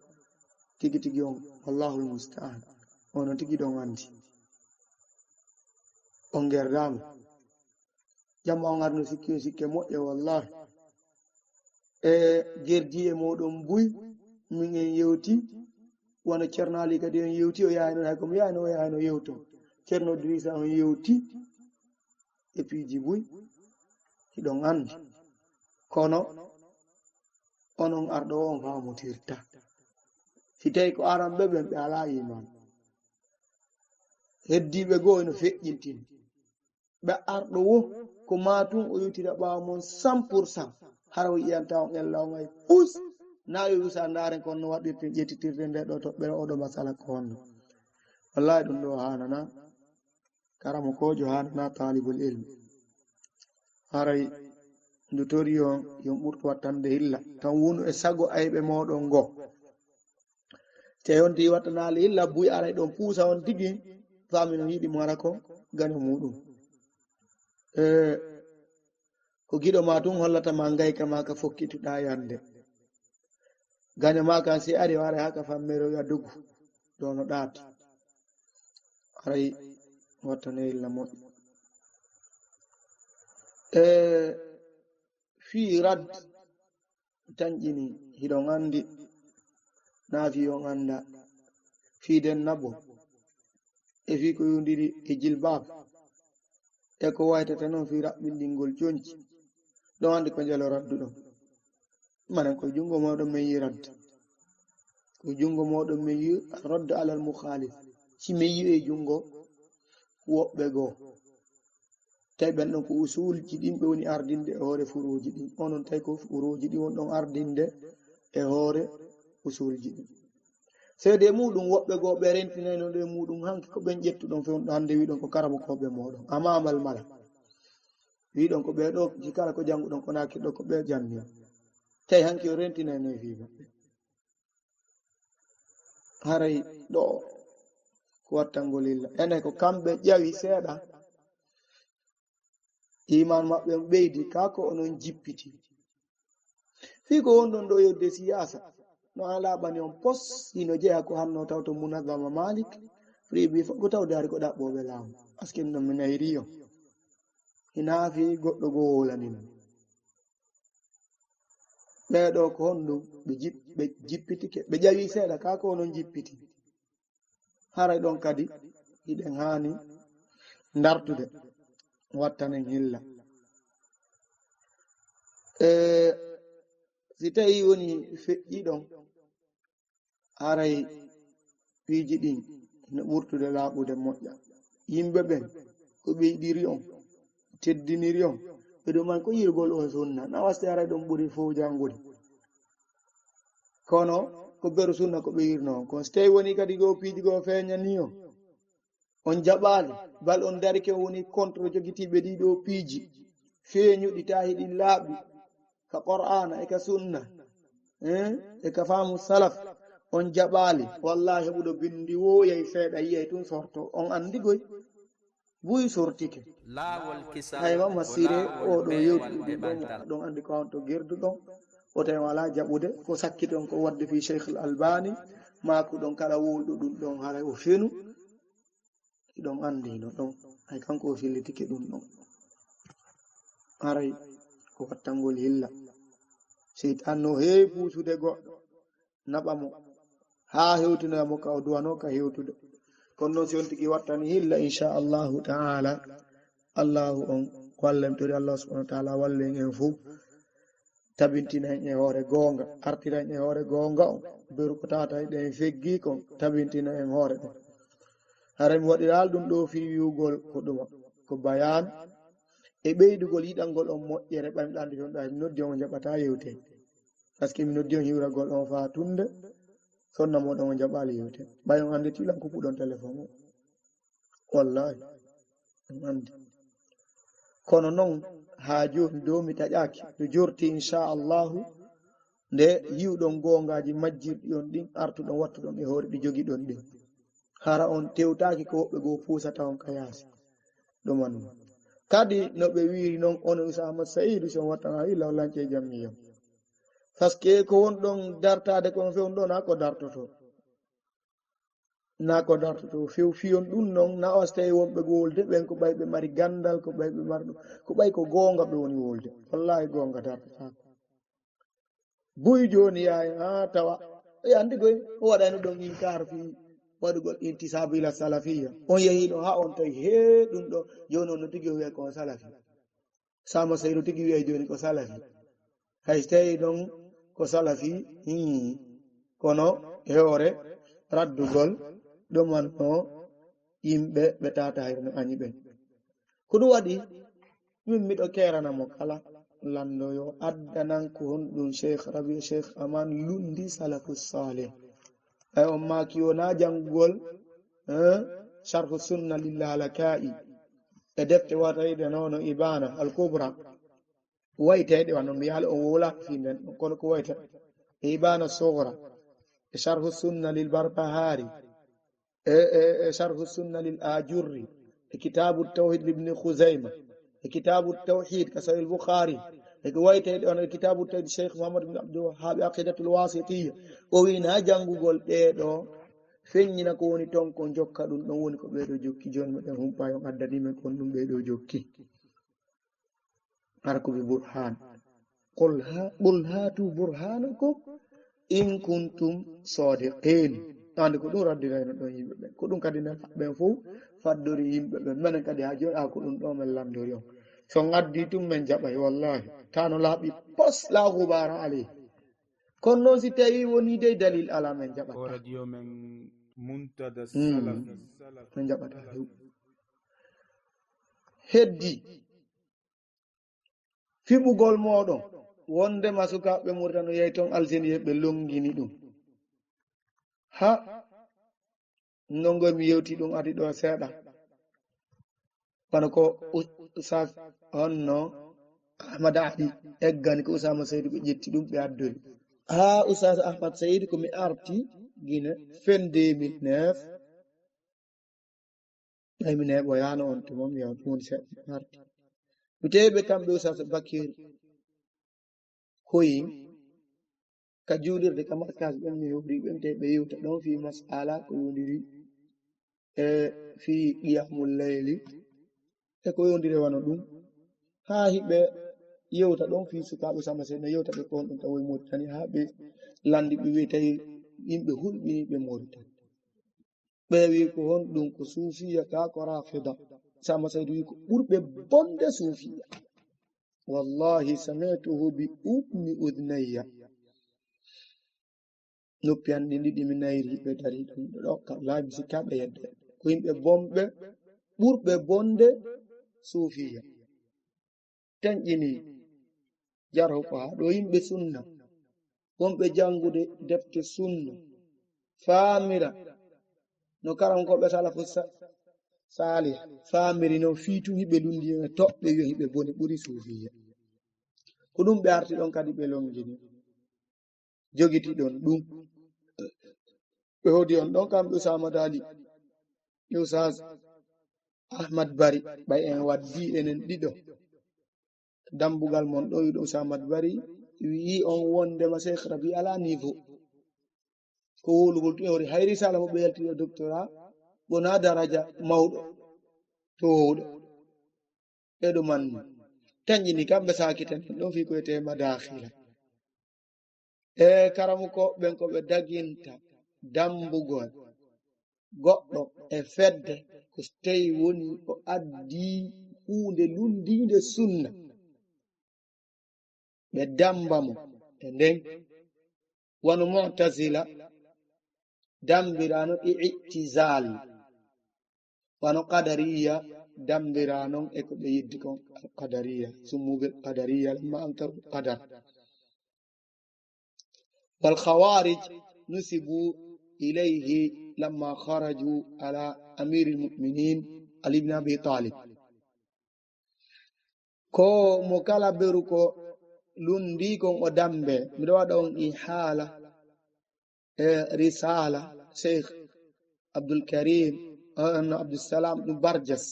Tigi tigi on, wallahul musta'an. Ono tigi ɗon anndi. On gerdaama. Jamma on arno sikki on sikke moƴƴe, wallahi. E gerdi e moɗon buy, min en yewti, wano Cerno Ali kadi on yewti, o yahayno, hay ko mi yahayno, o yahayno yewto. Cerno Idrisa on yewti, e piiji buy, hiɗon anndi. Kono, onon arɗo o on faamotirta. Si tawi ko aran ɓe ɓen ɓe alaa iman. Heddiiɓe goo eno feƴƴintini. Ɓe arɗo wo, ko maa tun o yewtira ɓaawo mon cent pour cent. Hara o yi'anta on ella on ay pus. Naa yo usa ndaaren kon no waɗirten ƴettitirde nde ɗo toɓɓere oɗo masala ko honno. Wallahi ɗum ɗo haanana. Karamokoojo haanana taalibul ilmi. Haray ndu tori on, yo ɓurtu wattande hilla. Tan wonu e sago ayɓe mooɗon ngo. Te on di wattanaali illa buy aray ɗon puusa on tigi, faami no yiɗi mo ara ko gano muɗum. E, ko giɗo ma tun hollata ma ngayka ma ka fokkituɗa yande. Gano ma kan si ari o aray haka fammere o ya dogu, ɗo no ɗaati. Aray wattane illa moƴƴo. E, fii rad tanƴini, hiɗon anndi, naa fii on annda, fii den nabo, e fii ko yowndiri e jilbaab, e ko waytata non fii raɓɓinɗingol conci, ɗon anndi ko njalo raddu ɗon. Manan ko junngo mooɗon men yi raddu. Ko junngo mooɗon men yi raddu alal mukhaalif. Si men yi e junngo woɓɓe goo. Tawi ɓen ɗon ko usuulji ɗin ɓe woni ardinde e hoore furuuji ɗin. Onon tawi ko furuuji ɗin won ɗon ardinde e hoore usuulji ɗin. Seede e muɗum woɓɓe goo ɓe rentinayno ɗo e muɗum hanki ko ɓen ƴettuɗon fewndo hannde wiɗon ko karamokooɓe mooɗon. Amaamal mala. Wiɗon ko ɓee ɗoo, si kala ko jannguɗon ko naaki ɗoo ko ɓee janni. Tawi hanki o rentinayno e fii maɓɓe. Haray ɗoo ko wattangol illa. Enen ko kamɓe ƴawi seeɗa. Iman maɓɓe on ɓeydi, kaa ko onon jippiti. Fii ko wonɗon ɗoo yodde siyaasa, no an laaɓani on pos, hino jeyaa ko hanno tawto Munazama Malik, Freebie fof ko tawde hari ko ɗaɓɓooɓe laamu. Askin ɗon mi nayri on. Hinaa fii goɗɗo goo wowlani mo. Ɓee ɗoo ko honɗum? Ɓe jip-, ɓe jippitike, ɓe ƴawi seeɗa, kaa ko onon jippiti. Haray ɗon kadi hiɗen haani ndartude, wattanen hilla. E, si tawi woni feƴƴi ɗon, haray piiji ɗin no ɓurtude laaɓude moƴƴa. Yimɓe ɓen ko ɓe yiɗiri on, teddiniri on, ɓe ɗuman ko yirgol on sunna. Na wasti haray ɗon ɓuri fow janngude. Kono ko beru sunna ko ɓe yirno on. Kono si tawi woni kadi goo piiji goo feeñani on, on jaɓaali, bal on darike on woni contre jogitiiɓe ɗii ɗoo piiji feeñuɗi tahi ɗin laaɓi ka Qur'aana e ka sunna. Eh, e ka faamu salaf, on jaɓaali. Wallahi, heɓuɗo bindi woo, yey seeɗa, yiyay tun sorto. On anndi goy. Buy sortike. Laawol kisal Ay, Mamma ko Sire, laawol oo ɗoo feewal yewtuɗo e ɗum ɗon, ɓantal. Ɗon anndi ko on to gerdu ɗon. O tawi on alaa jaɓude, ko sakkiti on ko waɗde fii Cheikh Al Albani, maa ko ɗon kala wowluɗo ɗum ɗon, haray o fenu. Hiɗon anndi hino ɗon. Ay, kanko o fillitike ɗum ɗon. Haray ko wattangol hilla. Seytaan no heewi puusude goɗɗo, naɓa mo, haa hewtinoya mo ka o duwanoo ka hewtude. Kono non, si on tigi wattani hilla, insha Allahu ta'ala, Allahu on wallen, tori Allah subhanahu wa ta'ala wallen en fow, tabintina en e hoore goonga, artira en e hoore goonga on, beru ko tawata eɗen feggii kon, tabintina en hoore ɗon. Hara mi waɗiraali ɗum ɗoo fii wi'ugol ko ɗuma, ko bayaan e ɓeydugol yiɗangol on moƴƴere, ɓay mi ɗaandi ton ɗaa, mi noddi on, on jaɓataa yewte. Parce que mi noddi on hiwragol on faa tunde, sonna mooɗon on jaɓaali yewte. Ɓay on anndi tilan kupuɗon telefon on. Wallahi, on anndi. Kono non, haa jooni dow mi taƴaaki. No jorti, insha Allahu, nde yi'uɗon goongaaji majjirɗi on ɗin, artuɗon wattuɗon e hoore ɗi jogiɗon ɗin. Hara on tewtaaki ko woɓɓe goo puusata on ka yaasi. Ɗum anndi. Kadi no ɓe wi'iri non, on Usaama Sa'iidu, si on wattanaa illa on lancee jammiya. Parce que ko wonɗon dartaade kon few ɗon, naa ko dartotoo. Naa ko dartotoo few fiyon ɗum non, naa o so tawii wonɓe goo wolde, ɓen ko ɓay ɓe mari ganndal, ko ɓay ɓe mari ɗum, ko ɓay ko goonga ɓe woni wolde. Wallaahi goonga dartataako. Buy jooni yaay, haa tawa. E anndi koy, o waɗayno ɗon inkaar fii waɗugol intisaabu ila salafiyya. On yehiino haa on tawi, hee, ɗum ɗo, jooni on no tigi o wi'ay ko on salafi. Sama Seydu tigi wi'ay jooni ko salafi. Hay so tawii ɗon ko salafi, hii, kono e hoore raddugol ɗumanno yimɓe ɓe tata hayre no añi ɓen. Ko ɗum waɗi, min miɗo keerana mo kala lanndo yo addanan ko honɗum Cheikh Rabi, Cheikh Aman lundi salafu salih. Ay on maaki wonaa janngugol, eh, Sharhu Sunna lil Lalaka'i. E defte wata yiɗe nono Ibana al Kubra. Wayteeɗe wano mi yaala on wowlaaka fii nden, kono ko wayta e Ibana Sughra, e Sharhu Sunna lil Barbahari, e, e, e Sharhu Sunna lil Ajurri, e Kitaabu Tawhid Ibn Khuzayma, e Kitaabu Tawhid ka Sahih Bukhari, e ko wayteeɗe on e Kitaabu Tawhid Cheikh Muhammad bin Abdul Wahhab, Aqidatul Wasitiyya. O wi'inaa janngugol ɗee ɗoo, feññina ko woni ton, ko jokka ɗum ɗon woni ko ɓee ɗoo jokki. Jooni meɗen humpaa, yo on addani men kon ɗum ɓee ɗoo jokki. Hara ko bi burhan. Qul ha-, qul hatu burhanakum in kuntum sadiqin. Andi ko ɗum raddirayno ɗon yimɓe ɓen. Ko ɗum kadi nelaaɓe ɓen fow faddori yimɓe ɓen. Menen kadi haa jooni, a ko ɗum ɗo men lanndori on. So on addi tun men jaɓay, wallahi. Tano laaɓi pos, la ghubara alayhi. Kono noon si tawi woni dey dalil ala, men jaɓata. O radio men Muntada Mm. Salafi. Men jaɓata. Heddi. Fiɓugol mooɗon, wondema sukaaɓe Muritani no yahi ton Algérie, ɓe longini ɗum. Ha, non ngoy mi yewti ɗum adi ɗo seeɗa. Kono ko u-, Ustaas honno Ahmad Ali eggani ko Usaama Seydu, ɓe ƴetti ɗum, ɓe addori. Ha, Ustaas Ahmad Seydu ko mi arti Gine fin deux mille neuf. Ɓay mi neeɓoyaano on tuma, mi yaha ɗum woni seɗɗa arti. Mi tawi ɓe kamɓe Ustaas Bakir Koyi ka juulirde ka markaz ɓen, mi hewri ɓe, mi tawi ɓe yewta ɗon fii mas'ala ko yondiri e fii qiyamul layli e ko yondiri wano ɗum. Haa hiɓe yewta ɗon fii sukaaɓe Sama Sey, no yewta ɓe ko honɗum tawoy Moritani, haa ɓe landi ɓe wi'i tawi yimɓe hulɓiniiɓe Moritani. Ɓe wi'i ko honɗum, ko suufiya ka ko rafida. Sama Seydu wi'i ko ɓurɓe bonde suufiya. Wallahi sami'tuhu bi ummi udhnayya. Noppi an ɗin ɗiɗi mi nayri ɓe dari ɗum ɗo ka laabi sikka ɓe yedde. Ko yimɓe bonɓe, ɓurɓe bonde suufiya. Tenƴini jarhu ko haa ɗo yimɓe sunna, wonɓe janngude defte sunna, faamira no karankooɓe salafu sa-, saalih faamiri non, fii tun hiɓe lundi e toɓɓe, yo hiɓe boni ɓuri suufiya. Ko ɗum ɓe arti ɗon kadi ɓe longini. jogiti ɗon ɗum. Ɓe hoodi on ɗon kamɓe Usaama Daali, e Ustaaz Ahmad Bari, ɓay en waddii enen ɗiɗo. Dambugal mon ɗo, wi'uɗo Usaama Bari, wi'i on wondema Sheikh Rabi alaa niveau. Ko wowlugol tun e hoore hay risala mo ɓe yalti o doctorat, wonaa daraja mawɗo to wowɗo. Ɓe ɗo manni. Tanƴini kamɓe saakitani ɗon fii ko wiyetee madaakhila. E karamuko ɓen ko ɓe daginta dambugol goɗɗo e fedde ko so tawi woni o addi huunde lundiinde sunna. Ɓe damba mo e nden. Wano Mu'tazila dambiraano e i'tizal. Wano Qadariya dambiraano e ko ɓe yeddi kon Al-Qadariya, summu bil Qadariya lamma ankaru qadar. Wal Khawarij nusibu ilayhi lamma kharaju ala Amiril Mu'minin Ali ibn Abi Talib. Ko mo kala beru ko lundi kon o dambe. Miɗo waɗa on ihaala e risala Sheikh Abdul Karim, eh, no Abdul Salam ɗum Barjas.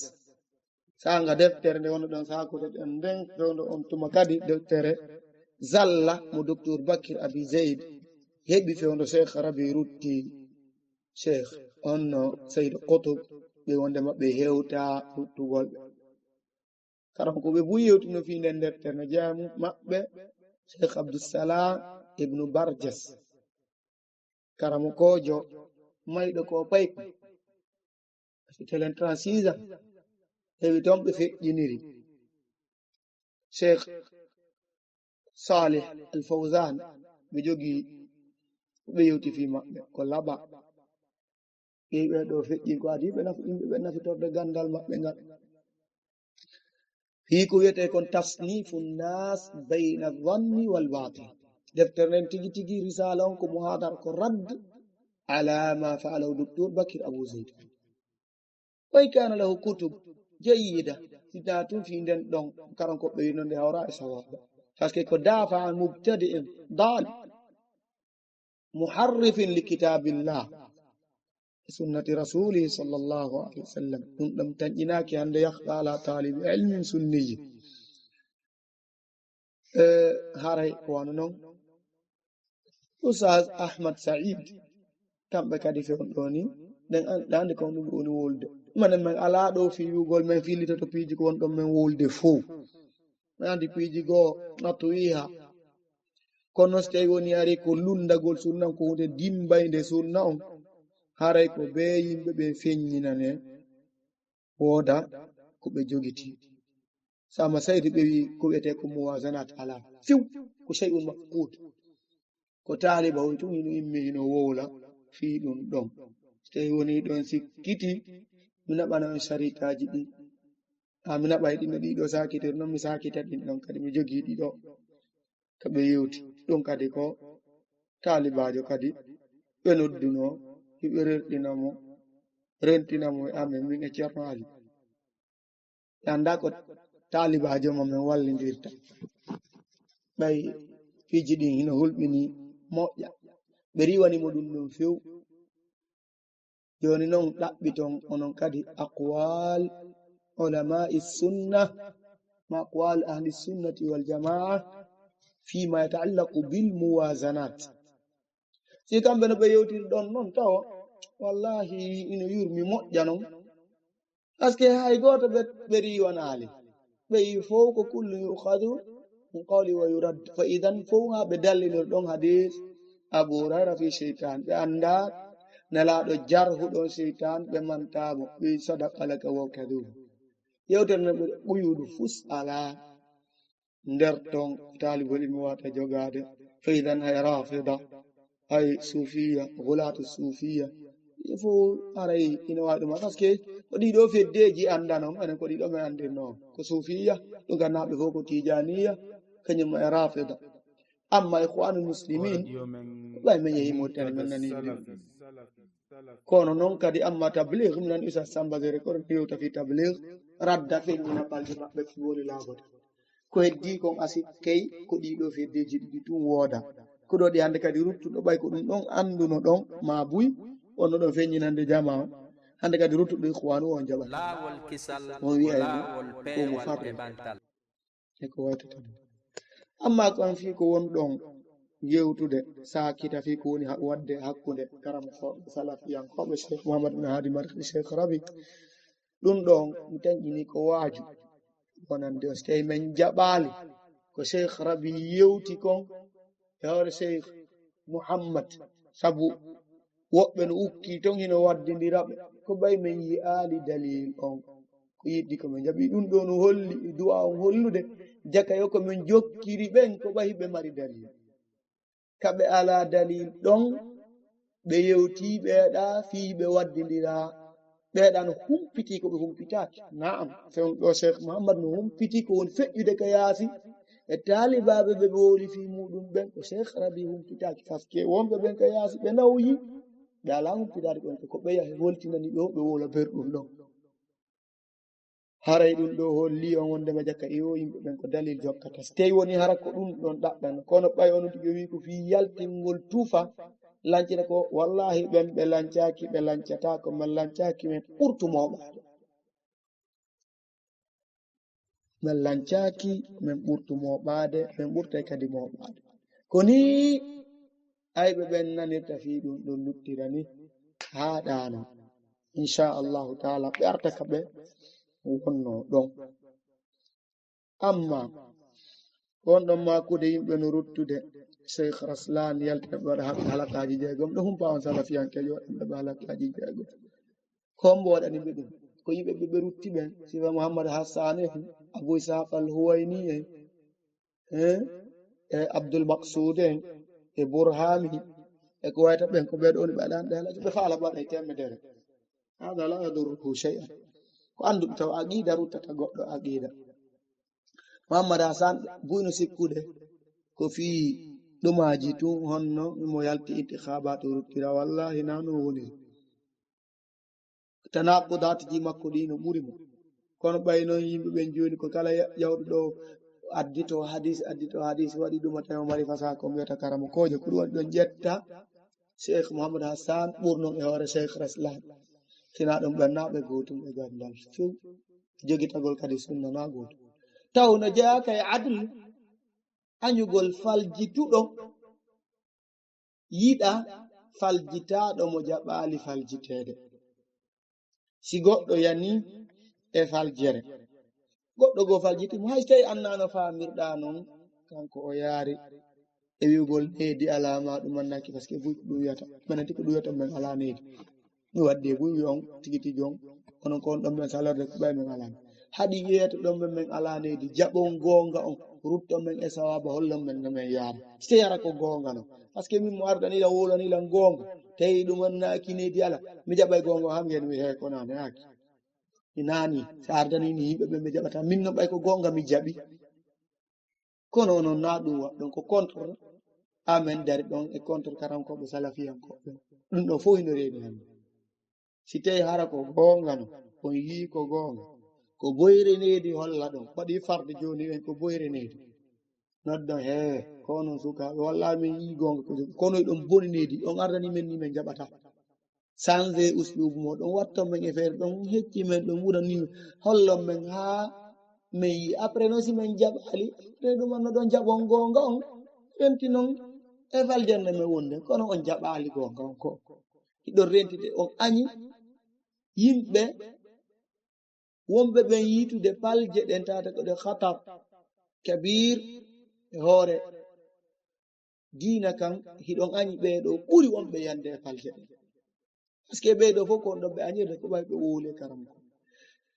Sanga deftere nde wonno ɗon sakude ɗen nden fewndo on tuma kadi deftere Zalla mo Docteur Bakir Abi Zaid heɓi fewndo Sheikh Rabi rutti Sheikh on no Sayyid Qutb ɓe wonde maɓɓe hewta ruttugol ɓe. Karam ko ɓe buy yewtuno fii nden deftere no jeyaa mu maɓɓe Sheikh Abdussalam ibnu Barjas. Karamokoojo mayɗo ko payko. C'était le trente-six ans. Heɓi toon ɓe feƴƴiniri. Sheikh Salih Al Fawzan ɓe jogii ko ɓe yewti fii maɓɓe ko laɓa. Ɓe ɓe ɗo feƴƴi ko adii ɓe nafi, yimɓe ɓe nafitorde ganndal maɓɓe ngal. Fii ko wiyetee kon tasnifu nnas bayna zanni wal batil. Deftere nden tigi tigi risala on ko muhadara ko radd ala ma fa'alahu Docteur Bakir Abu Zaid. Wa in kana lahu kutub jayyida, si taa tun fii nden ɗon karankoɓe wino nde hawra e sawaba. Parce que ko dafa an mubtadi'in dal muharrifin li kitabillah, sunnati rasulihi sallallahu alaihi wasallam. Ɗum ɗon tanƴinaaki hande yakhfa ala talibi ilmin sunniyi. E, haray ko wano non. Oustaz Ahmad Said, kamɓe kadi fewndo ni, ɗen an-, ɗen andi ko ɗum woni wolde. Manen men alaa ɗo fii wi'ugol men fillitoto piiji ko won ɗon men wolde fow. Men andi piiji goo nattu wiha. Kono so tawi woni ari ko lundagol sunna, ko hunde dimbaynde sunna on, haray ko bee yimɓe ɓe feññinane, wooda ko ɓe jogiti. Sama Saydi ɓe wi ko wiyetee ko muwazanat alaa. Fiw, ko shay'un mafqud. Ko taaliba on tun hino immi hino wowla fii ɗum ɗon. So tawi woni ɗon sikkiti, mi naɓana on sharikaaji ɗin. A mi naɓay ɗin no ɗiɗo saakitiri non, mi saakita ɗin ɗon kadi, mi jogii ɗiɗo. Ka ɓe yewti. Ɗum kadi ko taalibaajo kadi ɓe noddunoo, ɓe rerɗina mo, rentina mo e amen, min e Ceerno Ali. Ɓe anndaa ko taalibaajo mo men wallindirta. Ɓay piiji ɗin hino hulɓini moƴƴa. Ɓe riiwani mo ɗum ɗum few. Jooni non ɗaɓɓiton onon kadi aqwal ulamaa'i sunna, ma aqwal ahli sunnati wal jamaa fima yataallaqu bil muwazanat. Si kamɓe no ɓe yewtiri ɗon non tawo, wallahi ino yurmi moƴƴa non. Parce que hay gooto ɓe, ɓe riiwanaali. Ɓe yi fow ko kullu yu'khadhu min qawli wa yurad. Fa idan fow haa ɓe dallinir ɗon hadis Abu Hurayra fi shaytan. Ɓe anndaa Nelaaɗo jarhu ɗon shaytan, ɓe mantaa mo. Ɓe sadaqa laka wa kadhub. Yewtere no ɓe ɓuyuɗo fus alaa. Nder ton taalibol ilmi wata jogaade. Fa idan hay rafida, hay sufiya, gulaatu sufiya. Ɗi fow aray ina waawi ɗum. Parce que ko ɗiɗo feddeeji anndanon, enen ko ɗiɗo men anndirno. Ko sufiya, ɗum gannaaɓe fow ko tijaniya, kañum e rafida. Amma ikhwanul muslimin, ɓay men yehi Mauritanie, men nani. Kono non kadi amma tabligh, mi nani Ustaz Samba Zere ko ɗon yewta fi tabligh, radda feññina balɗe maɓɓe ko woni laaɓude. Ko heddii kon asi kay ko ɗiɗo feddeeji ɗiɗi tun wooda. Ko ɗoo ɗi hannde kadi ruttuɗo, ɓay ko ɗum ɗon annduno ɗon, maa buy, wonno ɗon feññinande jamaa on. Hannde kadi ruttuɗo Ikhwaanu on jaɓata. On wi'ayno ko mo farre. E ko waytata non. Amma ko an fii ko won ɗon yewtude, saakita fii ko woni ha-, waɗde hakkunde karamokooɓe salafiyankooɓe Cheikh Mouhammad bin Hadi Markhi Cheikh Rabi, ɗum ɗon mi tanƴini ko waaju. Wonande on, so tawi men jaɓaali ko Cheikh Rabi yewti kon e hoore Cheikh Mouhammad, sabu woɓɓe no ukkii ton hino waddindira ɓe, ko ɓay men yi'aali dalil on. Ko yiɗi ko men jaɓi ɗum ɗoo no holli, du'a on hollude, jaka yo ko men jokkiri ɓen ko ɓay ɓe mari dalil. Ka ɓe alaa dalil ɗon, ɓe yewtii ɓeeɗa fii ɓe waddindira, ɓeeɗa no humpitii ko ɓe humpitaaki. Naam, fewndo ɗoo Cheikh Mouhammad no humpitii ko woni feƴƴude ka yaasi e taalibaaɓe ɓe ɓe wowli fii muuɗum ɓen, ko Cheikh Rabi humpitaaki. Parce que wonɓe ɓen ka yaasi ɓe nawyi, ɓe alaa humpitaade ɓen ko ɓe yahi woltinani ɗoo, ɓe wowla berɗum ɗon. Haray ɗum ɗoo holli on wonndema jaka iwo yimɓe ɓen ko dalil jokkata. So tawi woni hara ko ɗum ɗon ɗaɓɓan, kono ɓay onon tigi o wii ko fii yaltingol tufa, lancina ko, wallahi ɓen ɓe lancaaki, ɓe lancataako, men lancaaki, men ɓurtu mooɓaade. Men lancaaki, men ɓurtu mooɓaade, men ɓurtay kadi mooɓaade. Ko nii ayɓe ɓen nanirta fii ɗum ɗon luttira ni haa ɗaano. Insha Allahu taala ɓe arta ka ɓe wonno ɗon. Amma won ɗon maakude yimɓe no ruttude, Cheikh Raslan yaltina ɓe waɗa haɓɓe halakaaji jeegom. Ɗo humpa on salafiyankeejo waɗanɓe ɓe halakaaji jeegom. Ko hombo waɗani ɓe ɗum? Ko yimɓe ɓe ɓe rutti ɓen, sifa Muhammad Hassan en, Abu Ishaq al-Huwayni en, eh, e Abdul Maqsud en, e Burhami, e ko wayta ɓen, ko ɓe ɗo woni ɓe alaa ɓe halakaaji, ɓe faala ɓe waɗa e temedere. Hada la yadurruhu shay'an. Ko annduɗo taw aqida ruttata goɗɗo aqida. Muhammad Hassan buyno sikkude ko fii ɗumaaji tun honno mo yalti intikhabaat o ruttira. Wallahi na non woniri. Tanaqudaatiji makko ɗi no ɓuri mo. Kono ɓay non yimɓe ɓen jooni ko kala ya-, yawɗo ɗo addito hadis, addito hadis, waɗi ɗum o tawi o mari fasaha ko mbiyata karamokoojo. Ko ɗum waɗi ɗon ƴetta Cheikh Mouhammad Hassan ɓurnon e hoore Cheikh Raslan. Sina ɗum ɓen na ɓe gootum e gandal few. Jogitagol kadi sunna na gootum. Taw no jeyaaka e adl, añugol faljituɗo, yiɗa faljitaaɗo mo jaɓaali faljiteede. Si goɗɗo yani e faljere, goɗɗo goo faljiti mo, hay so tawi annaa no faamirɗaa non, kanko o yaari e wi'ugol needi alaa ma ɗum annaki, parce que buy ko ɗum wiyata, mananti ko ɗum wiyata men alaa needi. Mi waddi e buy wi on tigi tigi on, onon ko on ɗon men salorde ko ɓay men alaa. Haɗi yeeto ɗon men men alaa needi, jaɓon goonga on, rutton men e sawaaba, hollon men no men yaara. Si tawi hara ko goonga non. Parce que min mo ardani lan, wowlani lan goonga, tawi ɗum annaaki needi alaa, mi jaɓay goonga on, han ngeen mi hee ko naan haaki. Mi naani, si ardani ni yimɓe ɓe mi jaɓata, min non ɓay ko goonga mi jaɓi. Kono onon na ɗum waɗɗon ko contre amen dari ɗon e contre karankooɓe salafiyankooɓe. Ɗum ɗon fof hino reeni hannde. Si tawi hara ko goonga non, on yii ko goonga, ko boyre needi holla ɗon. Waɗi farde jooni en ko boyre needi. Noddon, hee, ko onon sukaaɓe, walla min yii goonga ko jogi. Kono eɗon boni needi, on ardani men ni men jaɓata. Sanze uslubu moɗon, watton men e feere ɗon, hecci men ɗon, ɓurani men, hollon men haa men yii. Après non si men jaɓaali, après ɗum no ɗon jaɓon goonga on, renti non e faljere men wonde, kono on jaɓaali goonga on ko. Hiɗon rentide, on añi yimɓe wonɓe ɓen yiitude palje ɗen tawata ko ɗe khatar kabir e hoore diina kan, hiɗon añi ɓee ɗoo ɓuri wonɓe yande e palje ɗen. Parce que ɓee ɗoo fof ko on ɗon ɓe añirde ko ɓay ɓe wowli e karam ko.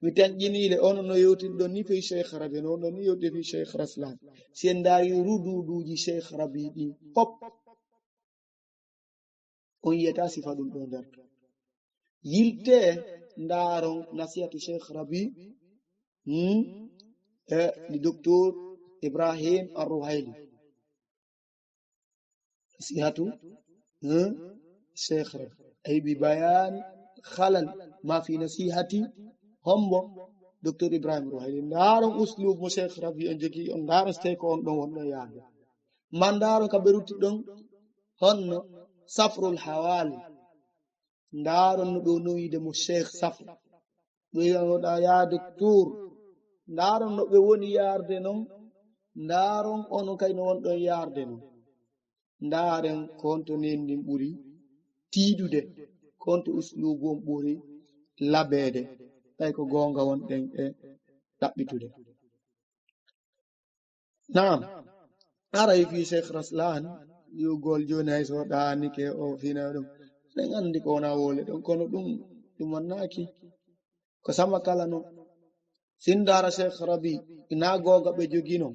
Mi tanƴinii le, onon no yewtinɗon ni fii Cheikh Rabi, no onon ni yewti fii Cheikh Raslan. Si en ndaari ruduuduuji Cheikh Rabi ɗin pop, on yiyata sifa ɗum ɗo nder to. Yiltee ndaaron nasihatu Cheikh Rabi, hmm, e ɗi Docteur Ibrahim Ar-Ruhayli. Nasihatu, hmm, Cheikh Rabi. Ay bi bayaani khalal ma fi nasihati hombo Docteur Ibrahim Ruhayli. Ndaaron uslub mo Cheikh Rabi on jogii on, ndaaron si tawi ko on ɗon wonɗon yaade. Man ndaaron ka ɓe rutti ɗon, honno Safrul Hawaali. Ndaaron no ɓe woni wiide mo Sheikh Safru. Ɓe wi'a mo ɗa, "Yaa doktoor." Ndaaron no ɓe woni yaarde non. Ndaaron onon kay no wonɗon yaarde non. Ndaaren ko honto nen ndin ɓuri tiiɗude, ko honto usluubu on ɓuri laɓeede, tawi ko goonga wonɗen e ɗaɓɓitude. Naam, aray fii Sheikh Raslan, wi'ugol jooni hay so ɗaanike o fina ɗum. Eɗen anndi ko wona wowle ɗon, kono ɗum, ɗum wannaaki. Ko sama kala non. Sindaara Sheikh Rabi, ina goonga ɓe jogiino,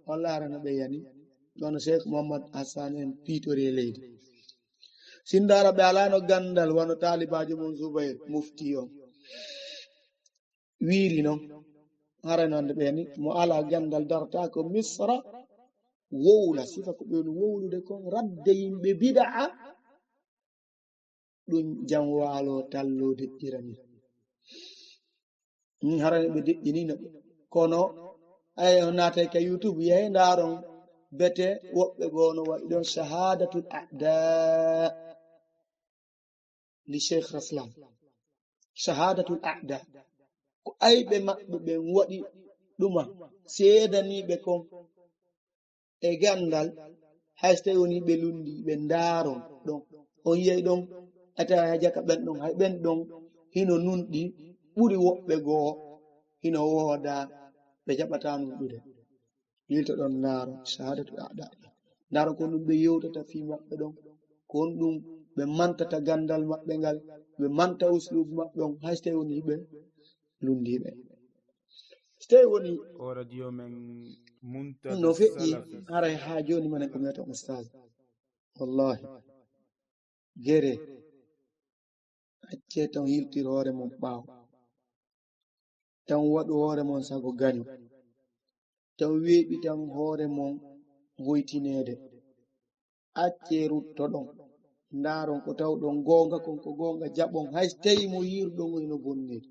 wallahi hara no ɓe yani. Kono Sheikh Muhammad Hassan en piitori e leydi. Sindaara ɓe alaano gandal wano taalibaajo mon Zubair, mufti on. Wiiri non, haray non nde ɓe ni, mo alaa ganndal darataako Misra, wowla, sifa ko ɓe woni wowlude kon, radde yimɓe bida'a, ɗum jam waalo tallo deƴƴira ni. Min haray ɓe deƴƴinino ɓe. Kono, ay, on naatay ka YouTube, yahe ndaaron bete woɓɓe goo no waɗi ɗon shahadatul a'da. Li Sheikh Raslan. Shahadatul a'da. Ko ayɓe maɓɓe ɓen waɗi ɗuma, seedaniiɓe kon e ganndal, hay so tawi woni ɓe lunndii, ɓe ndaaron ɗon. On yi'ay ɗon, a tawa hay jaka ɓen ɗon, hay ɓen ɗon hino nunɗi ɓuri woɓɓe goo, hino wooda, ɓe jaɓataa nunɗude. Yilto ɗon ndaaro, shahadatul a'da. Ndaaro ko honɗum ɓe yewtata fii maɓɓe ɗon, ko honɗum ɓe mantata ganndal maɓɓe ngal, ɓe manta usluubu maɓɓe on, hay so tawi woni hiɓe lunndiiɓe. So tawi woni o radio men Muntada no feƴƴi, Salafi. Haray haa jooni manen ko mi wiyata on ustaz. Wallahi. Gere. Accee tan yiltir hoore mon ɓaawo. Tan waɗu hoore mon sago gaño. Tan weeɓitan hoore mon hoytineede. Accee ruttoɗon. Ndaaron ko tawɗon goonga kon, ko goonga jaɓon. Hay so tawii mo yiiruɗon o hino bonniri.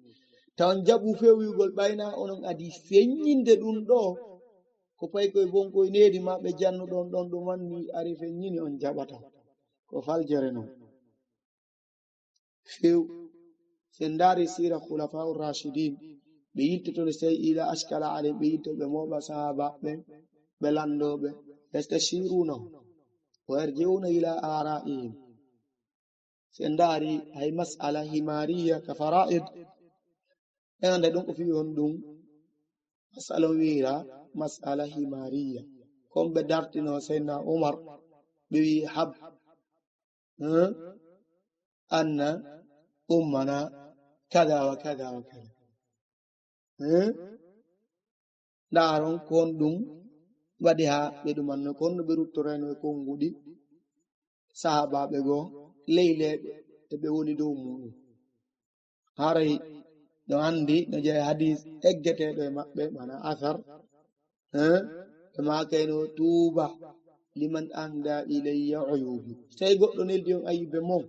Taw on jaɓu fewyugol ɓayna onon adi feññinde ɗum ɗoo. Ko payi koye bonkoy needi ma ɓe jannuɗon ɗon ɗum anni ari feññini on jaɓata. Ko faljere non. Few, si en ndaari siira Khulafa'ur Rashidin, ɓe yiltoto nde sey ila ashkala alayhim, ɓe yilto ɓe mooɓa sahaaba ɓen, ɓe lanndoo ɓe, yastashirunahum, wa yarji'una ila ara'ihim. Si en ndaari hay mas'ala himariya ka fara'id, en annda ɗum ko fii honɗum mas'ala on wiira mas'ala himariya. Kon ɓe dartino Seydina Umar, ɓe wi'i hab, eh, anna ummana kada wa kada wa kada. Eh? Ndaaron ko honɗum waɗi haa ɓe ɗumanno, ko honno ɓe ruttorayno e konnguɗi sahaabaaɓe goo, ley leeɓe e ɓe woni dow muuɗum. Haray no anndi, no jeyaa e hadiis eggeteeɗo e maɓɓe, maanaa asar, eh, ɓe maakayno, "Tuuba liman ahda ilayya uyubi." So tawi goɗɗo neldi on ayibe mon,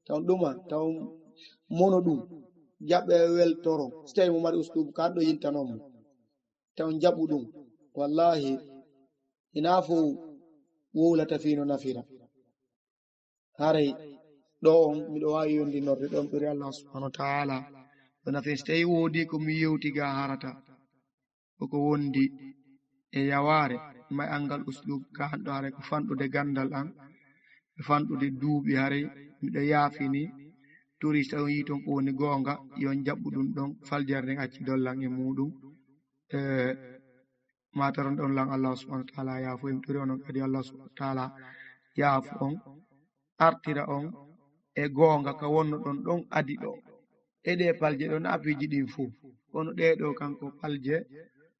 taw ɗuma, taw mono ɗum, jaɓe weltoro. So tawi mo mari usluubu, ka ɗo yiltanon mo, taw jaɓu ɗum. Wallahi, hinaa fow wowlata fii no nafira. Haray ɗo on, miɗo waawi yondinorde ɗon, ɓuri Allah subhanahu wa ta'ala. Ɗo nafi, so tawi woodi ko mi yewti ga harata, ko ko wondi e yawaare, ma e anngal uslub, ka hanɗo haray ko fanɗude ganndal an, e fanɗude duuɓi haray, miɗo yaafini, turi so tawi on yii ton ko woni goonga, yo on jaɓɓu ɗum ɗon, faljere nden acci dollan e muuɗum. E, ma taron ɗon lan Allah subhanahu wa ta'ala yaafo, en turi onon kadi Allah subhanahu wa ta'ala yaafo on, artira on e goonga ka wonno ɗon ɗon adi ɗo. E ɗe palje ɗon apiiji ɗin fuu, kono ɗe ɗo kanko palje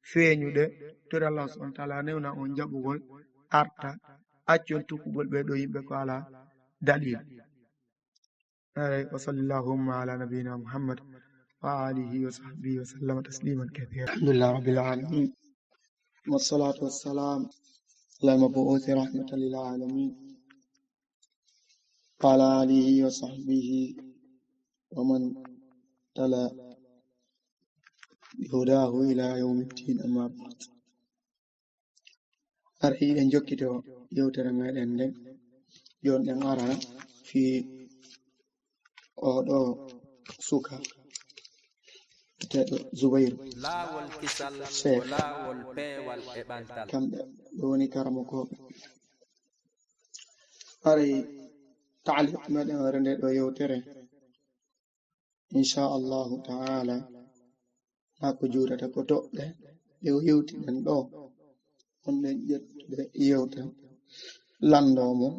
feeñuɗe, turi Allah subhanahu wa ta'ala newna on jaɓugol, arta, accon tukkugol ɓe ɗo yimɓe ko ala dalil. Eey, wa sallallahu ala nabiyina Muhammad wa alihi wa sahbihi wa sallama tasliman kathira. Alhamdulillahi rabbil alamin. Wassalatu wassalam ala al-mab'uthi rahmatan lil alamin. Wa ala alihi wa sahbihi wa man tala bihudahu ila yawmiddin, amma ba'd. Ara hiɗen jokkito yewtere meɗen nden. Jooni ɗen ara fii oo ɗoo suka bi'eteeɗo Zubayr. Laawol kisal ko Sheikh. Laawol peewal e ɓantal. Kamɓe ɓe woni karamokooɓe. Haray taaliq meɗen waɗa nde ɗoo yewtere. Insha Allahu ta'ala, haa ko juurata ko toɓɓe ɗe o yewti ɗen ɗoo. On ɗen ƴettude yewta lanndoo mo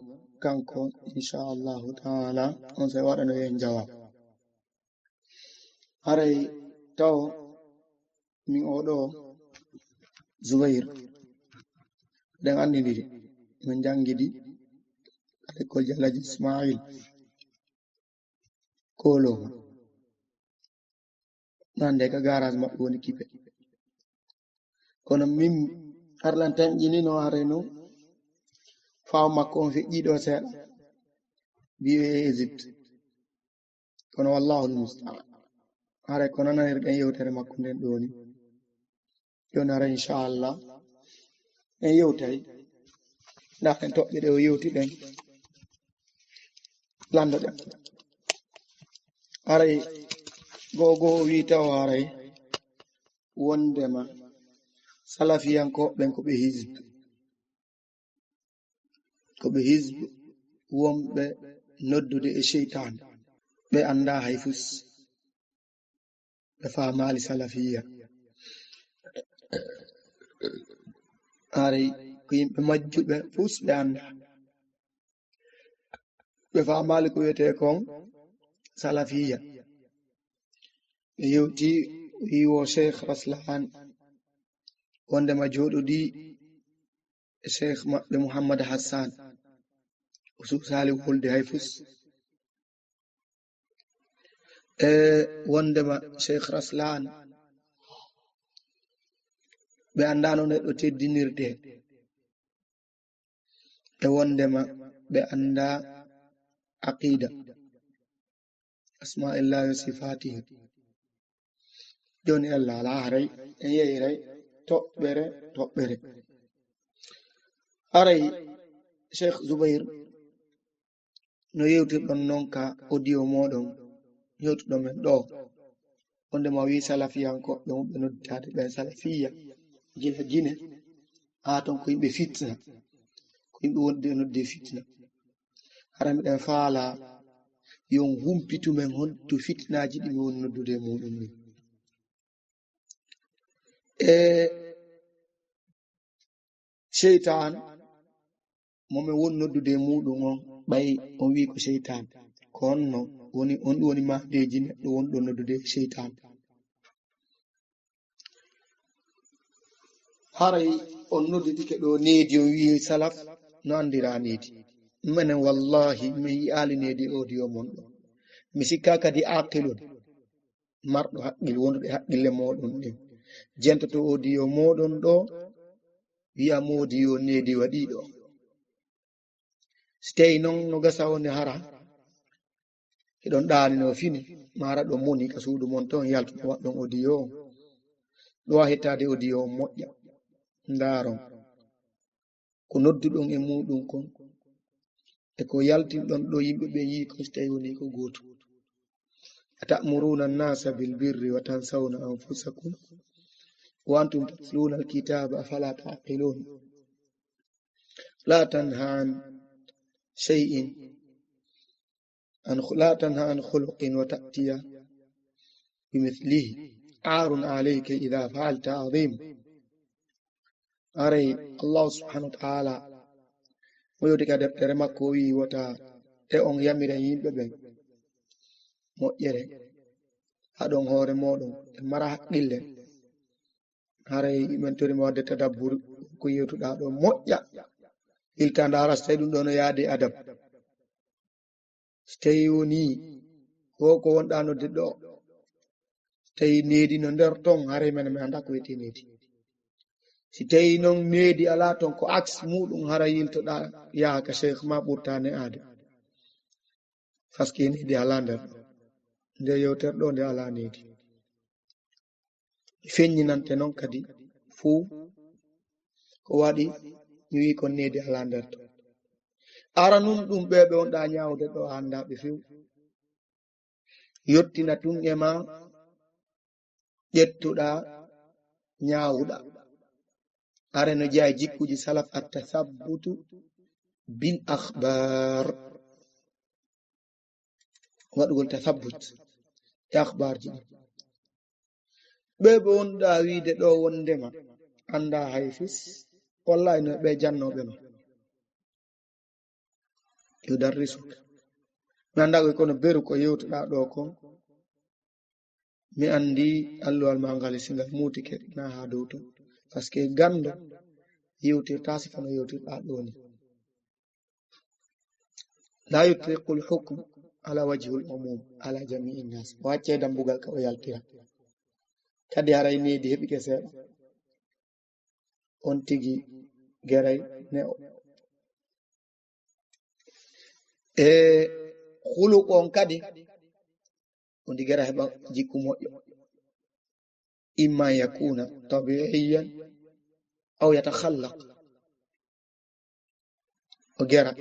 kanko, insha Allahu ta'ala, on sey waɗano en jawaab. Haray taw min oo ɗoo Zubayr, ɗen anndidiri, min janngidi ka lekkol Alhaji Ismail. Kooloma. Nande ka garage maɓɓe woni kipe. Kono min Arlan tanƴinino haray non faamu makko on feƴƴi ɗoo seeɗa. Wi'e Égypte. Kono wallahul musta'an. Haray ko nananirɗen yewtere makko nden ɗoo ni. Jooni haray inchallah en yewtay. Ndaa ɗen toɓɓe ɗe o yewti ɗen. Lanndo ɗen. Haray goo goo o wii taw haray wondema salafiyankooɓe ɓen ko ɓe hizb. Ko ɓe hizb wonɓe noddude e seytaane. Ɓe anndaa hay fus. Ɓe faamaali salafiyya. Haray ko yimɓe majjuɓe fus ɓe anndaa. Ɓe faamaali ko wiyetee kon salafiyya. Ɓe yewti, o wi'i wo Sheikh Raslan wondema jooɗodii e Sheikh maɓɓe Muhammad Hassan. O suusaali wolde hay fus. E wondema Sheikh Raslan, ɓe anndaa no neɗɗo teddinirtee. E wondema ɓe anndaa aqida, asma'illahi wa sifatihi. Jooni Allah alaa haray, en yehiray toɓɓere, toɓɓere. Haray Sheikh Zubair, no yewtirɗon non ka audio mooɗon, yewtuɗon men ɗoo. Wondema o wi'i salafiyankooɓe wonɓe nodditaade ɓen salafiyya, jina jine, haa ton ko yimɓe fitna, ko yimɓe wonɓe nodde fitna. Hara miɗen faalaa yo on humpitu men honto fitnaaji ɗi mi woni noddude e muuɗum ɗin. E seytaan mo men woni noddude e muuɗum on, ɓay on wi'i ko seytaan, ko honno woni, on ɗum woni maadeeji neɗɗo wonɗo noddude e seytaan? Haray on nodditike ɗoo needi, on wi'i salaf no anndiraa needi. Menen, wallaahi, min yi'aali needi e audio mon ɗoo. Mi sikkaa kadi aaqilun, marɗo haqqil, wonduɗo e haqqille mooɗon ɗen, jentoto audio mooɗon ɗoo, wi'a moodi yo needi waɗii ɗoo. Si tawii non no gasa woni hara hiɗon ɗaani no fini, maa hara ɗon moni ka suudu mon ton, yaltuɗon waɗɗon audio on. Ɗoo a hettaade audio on moƴƴa, ndaaron ko nodduɗon e muuɗum kon, e ko yaltinɗon ɗoo yimɓe ɓen yi'i kon, si tawii wonii ko gootum. أتأمرون الناس بالبر وتنسون أنفسكم وأنتم تتلون الكتاب أفلا تعقلون. لا تنهى عن شيء، عن خ-، لا تنهى عن خلق وتأتي بمثله، عار عليك إذا فعلت عظيم. Haray Allahu subhanahu wa ta'ala, mo yewti ka deftere makko, o wi'i, wota te on yamira yimɓe ɓen moƴƴere, haɗon hoore mooɗon, e mara haqqille. Haray men tori mo waɗde tadabbur ko yewtuɗaa ɗoo moƴƴa, ilta ndaara si tawii ɗum ɗoo no yaadi e adab. Si tawii wonii ko, ko wonɗaa nodde ɗoo, si tawii needi no nder ton, haray menen mi anndaa ko wiyetee needi. Si tawii non needi alaa ton, ko aks muuɗum, haray yiltoɗaa, yaha ka sheikh maa ɓurtaane aade. Parce que needi alaa nder ɗoo. Nde yewtere ɗoo nde alaa needi. Feññinante non kadi fuu ko waɗi Mi wi'i kon needi alaa nder ton. Ara nun ɗum ɓee ɓe wonɗaa ñaawude ɗoo a anndaa ɓe few. Yottina tun e maa, ƴettuɗaa, ñaawuɗaa. Are no jeyaa e jikkuuji salaf, at-tasabbutu bil akhbar. Waɗugol tasabbut e akhbarji ɗin. Ɓee ɓe wonɗaa wi'ude ɗoo wondema anndaa hay fus, wallahi no ɓe jannooɓe ma. Yudarrisuka. Mi anndaa koy kono beru ko yewtuɗaa ɗoo kon. Mi anndi alluwal maa ngal, si ngal muutike, naa haa dow ton. Parce que ganndo yewtirtaa si kono yewtirɗaa ɗoo ni. La yutliqul hukm ala wajhil umum ala jami'in nas. O accay dambugal ka o yaltira. Kadi haray needi heɓike seeɗa. On tigi geray ne'o. E khuluq on kadi, on tigi geray heɓa jikku moƴƴo. Imma an yakuna tabi'iyyan aw yatakhallaq. O gera,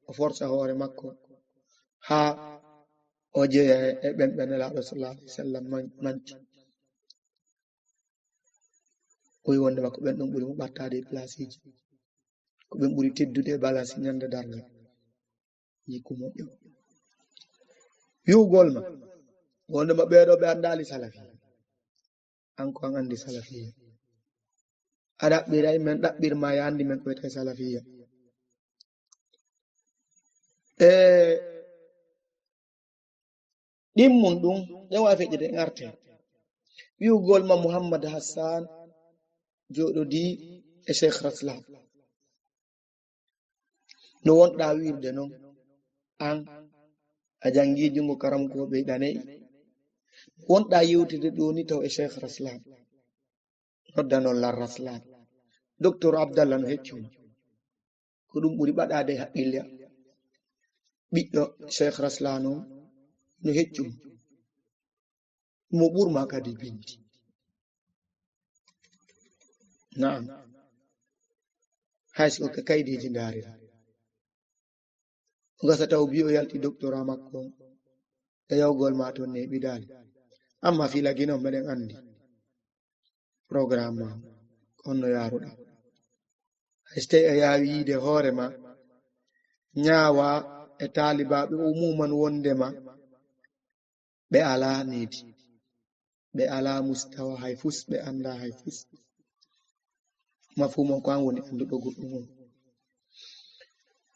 o forsa hoore makko haa o jeya e ɓen ɓe Nelaaɗo sallallahu alaihi wasallam man-, manti. O wi'i wonde makko ɓen ɗon ɓuri mo ɓattaade e palaasiiji. Ko ɓen ɓuri teddude e balance ñande darngal. Jikku moƴƴo. Wi'ugol ma, wonde ma ɓee ɗoo ɓe anndaali salafiyya. An ko an anndi salafiyya. A ɗaɓɓiray men, ɗaɓɓir ma, ya anndi men ko wiyetee salafiyya. E ɗimmun ɗum, ɗen waawi feƴƴude en arte. Wi'ugol ma Muhammad Hassan jooɗodii e Cheikh Raslan. No wonɗaa wi'irde non, an a janngii junngo karamokooɓe ɗaneyi. No wonɗaa yewtude ɗoo ni taw e Cheikh Raslan. Noddanon lan Raslan. Docteur Abdallah no heccu mo. Ko ɗum ɓuri ɓaɗaade e haqqille am. Ɓiɗɗo Cheikh Raslan on no heccu mo. Mo ɓur ma kadi bindi. Naam. Hay si ko ka kaydiiji ndaarira. O gasa taw bi o yalti doctorat makko on. E yawgol ma ton neeɓidaali. Amma fii Lagine on meɗen anndi. Programme ma on no yaaruɗaa. Hay so tawii a yaawi yiide hoore ma, ñaawa e taalibaaɓe umuman wondema ɓe alaa needi. Ɓe alaa mustawa hay fus, ɓe anndaa hay fus. Mafhuum on ko an woni annduɗo goɗɗum on.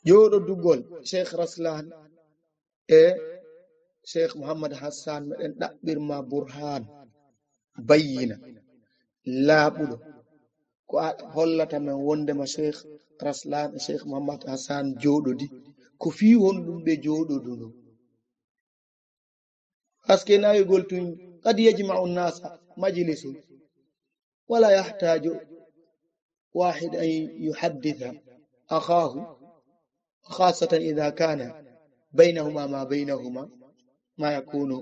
Jooɗodugol Cheikh Raslan e Cheikh Mouhammad Hassan, meɗen ɗaɓɓir ma burhaan, bayyina, laaɓuɗo. Ko a hollata men wondema Cheikh Raslan e Cheikh Mouhammad Hassan jooɗodi, ko fii honɗum ɓe jooɗoduno? Parce que nawigol tun, qad yajma'u nnasa majlisun, wala yahtaju wahid an yuhadditha akhahu, khasatan idha kana baynahuma ma baynahuma ma yakunu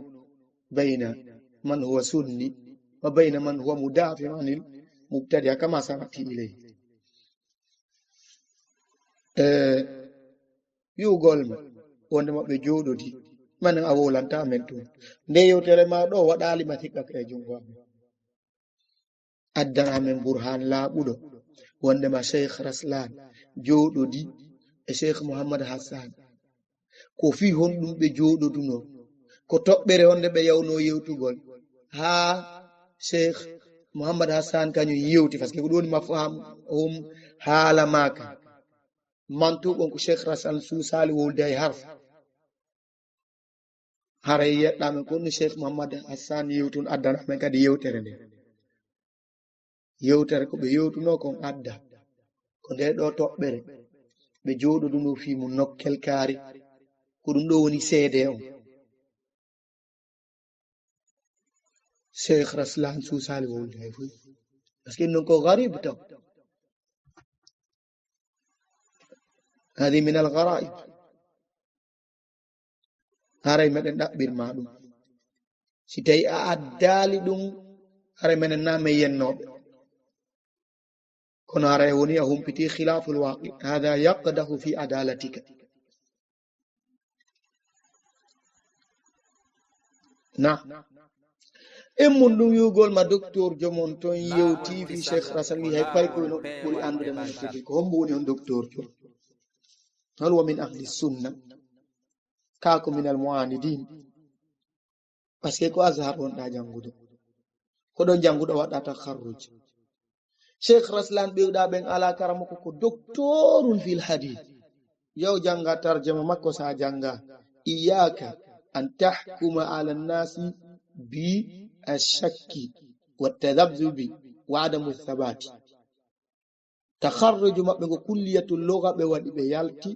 bayna man huwa sunni wa bayna man huwa mudafi'un anil mubtadi'a kama sana'ti ilayhi. E wi'ugol ma wonde maɓɓe jooɗodi, manen a wowlanta men tun. Nde yewtere ma ɗo waɗaali ma sikkaka e jungo amen. Addana men burhaan laaɓuɗo wondema Cheikh Raslan jooɗodi e Cheikh Mouhammad Hassan. Ko fii honɗum ɓe jooɗoduno? Ko toɓɓere honde ɓe yawno yewtugol? Haa Cheikh Mouhammad Hassan kañum yewti, parce que ko ɗum woni mafhum haala maaka. Mantuqon ko Cheikh Raslan suusaali wowlude hay harf. Haray yeɗɗa men ko no Cheikh Mouhammad Hassan yewtun, addana men kadi yewtere nde. Yewtere ko ɓe yewtuno kon adda. Ko nde ɗo toɓɓere. Ɓe jooɗoduno fii mun nokkel kaari. Ko ɗum ɗo woni seede on. Cheikh Raslan suusaali wowlude hay foy. Parce que non ko gharib taw. Hadi min al gharaib. Haray meɗen ɗaɓɓir ma ɗum. Si tawi a addaali ɗum, haray menen na men yennooɓe. Kono haray woni a humpitii khilaaful waaqi'. Hada yaqdahu fi adalatika. Na. En mun ɗum wi'ugol ma doktor jomon ton yewti fi Cheikh Rasal wi hay pay koy no ɓuri anndude ma no foti. Ko hombo woni on doktor jom? Hal wa min ahli sunna? Ka ko min al mu'anidin. Parce que ko Azhar wonɗaa janngude. Ko ɗon jannguɗo waɗa takharruj. Cheikh Raslan ɓewɗaa ɓen alaa karamoko ko doktorun fil hadith. Yaw jannga tarjama makko sa jannga. Iyyaka an tahkuma ala nasi bi ashakki wa tadabzubi wa adamu thabati. Takharruju maɓɓe ngo kulliyatul lugha ɓe waɗi, ɓe yalti,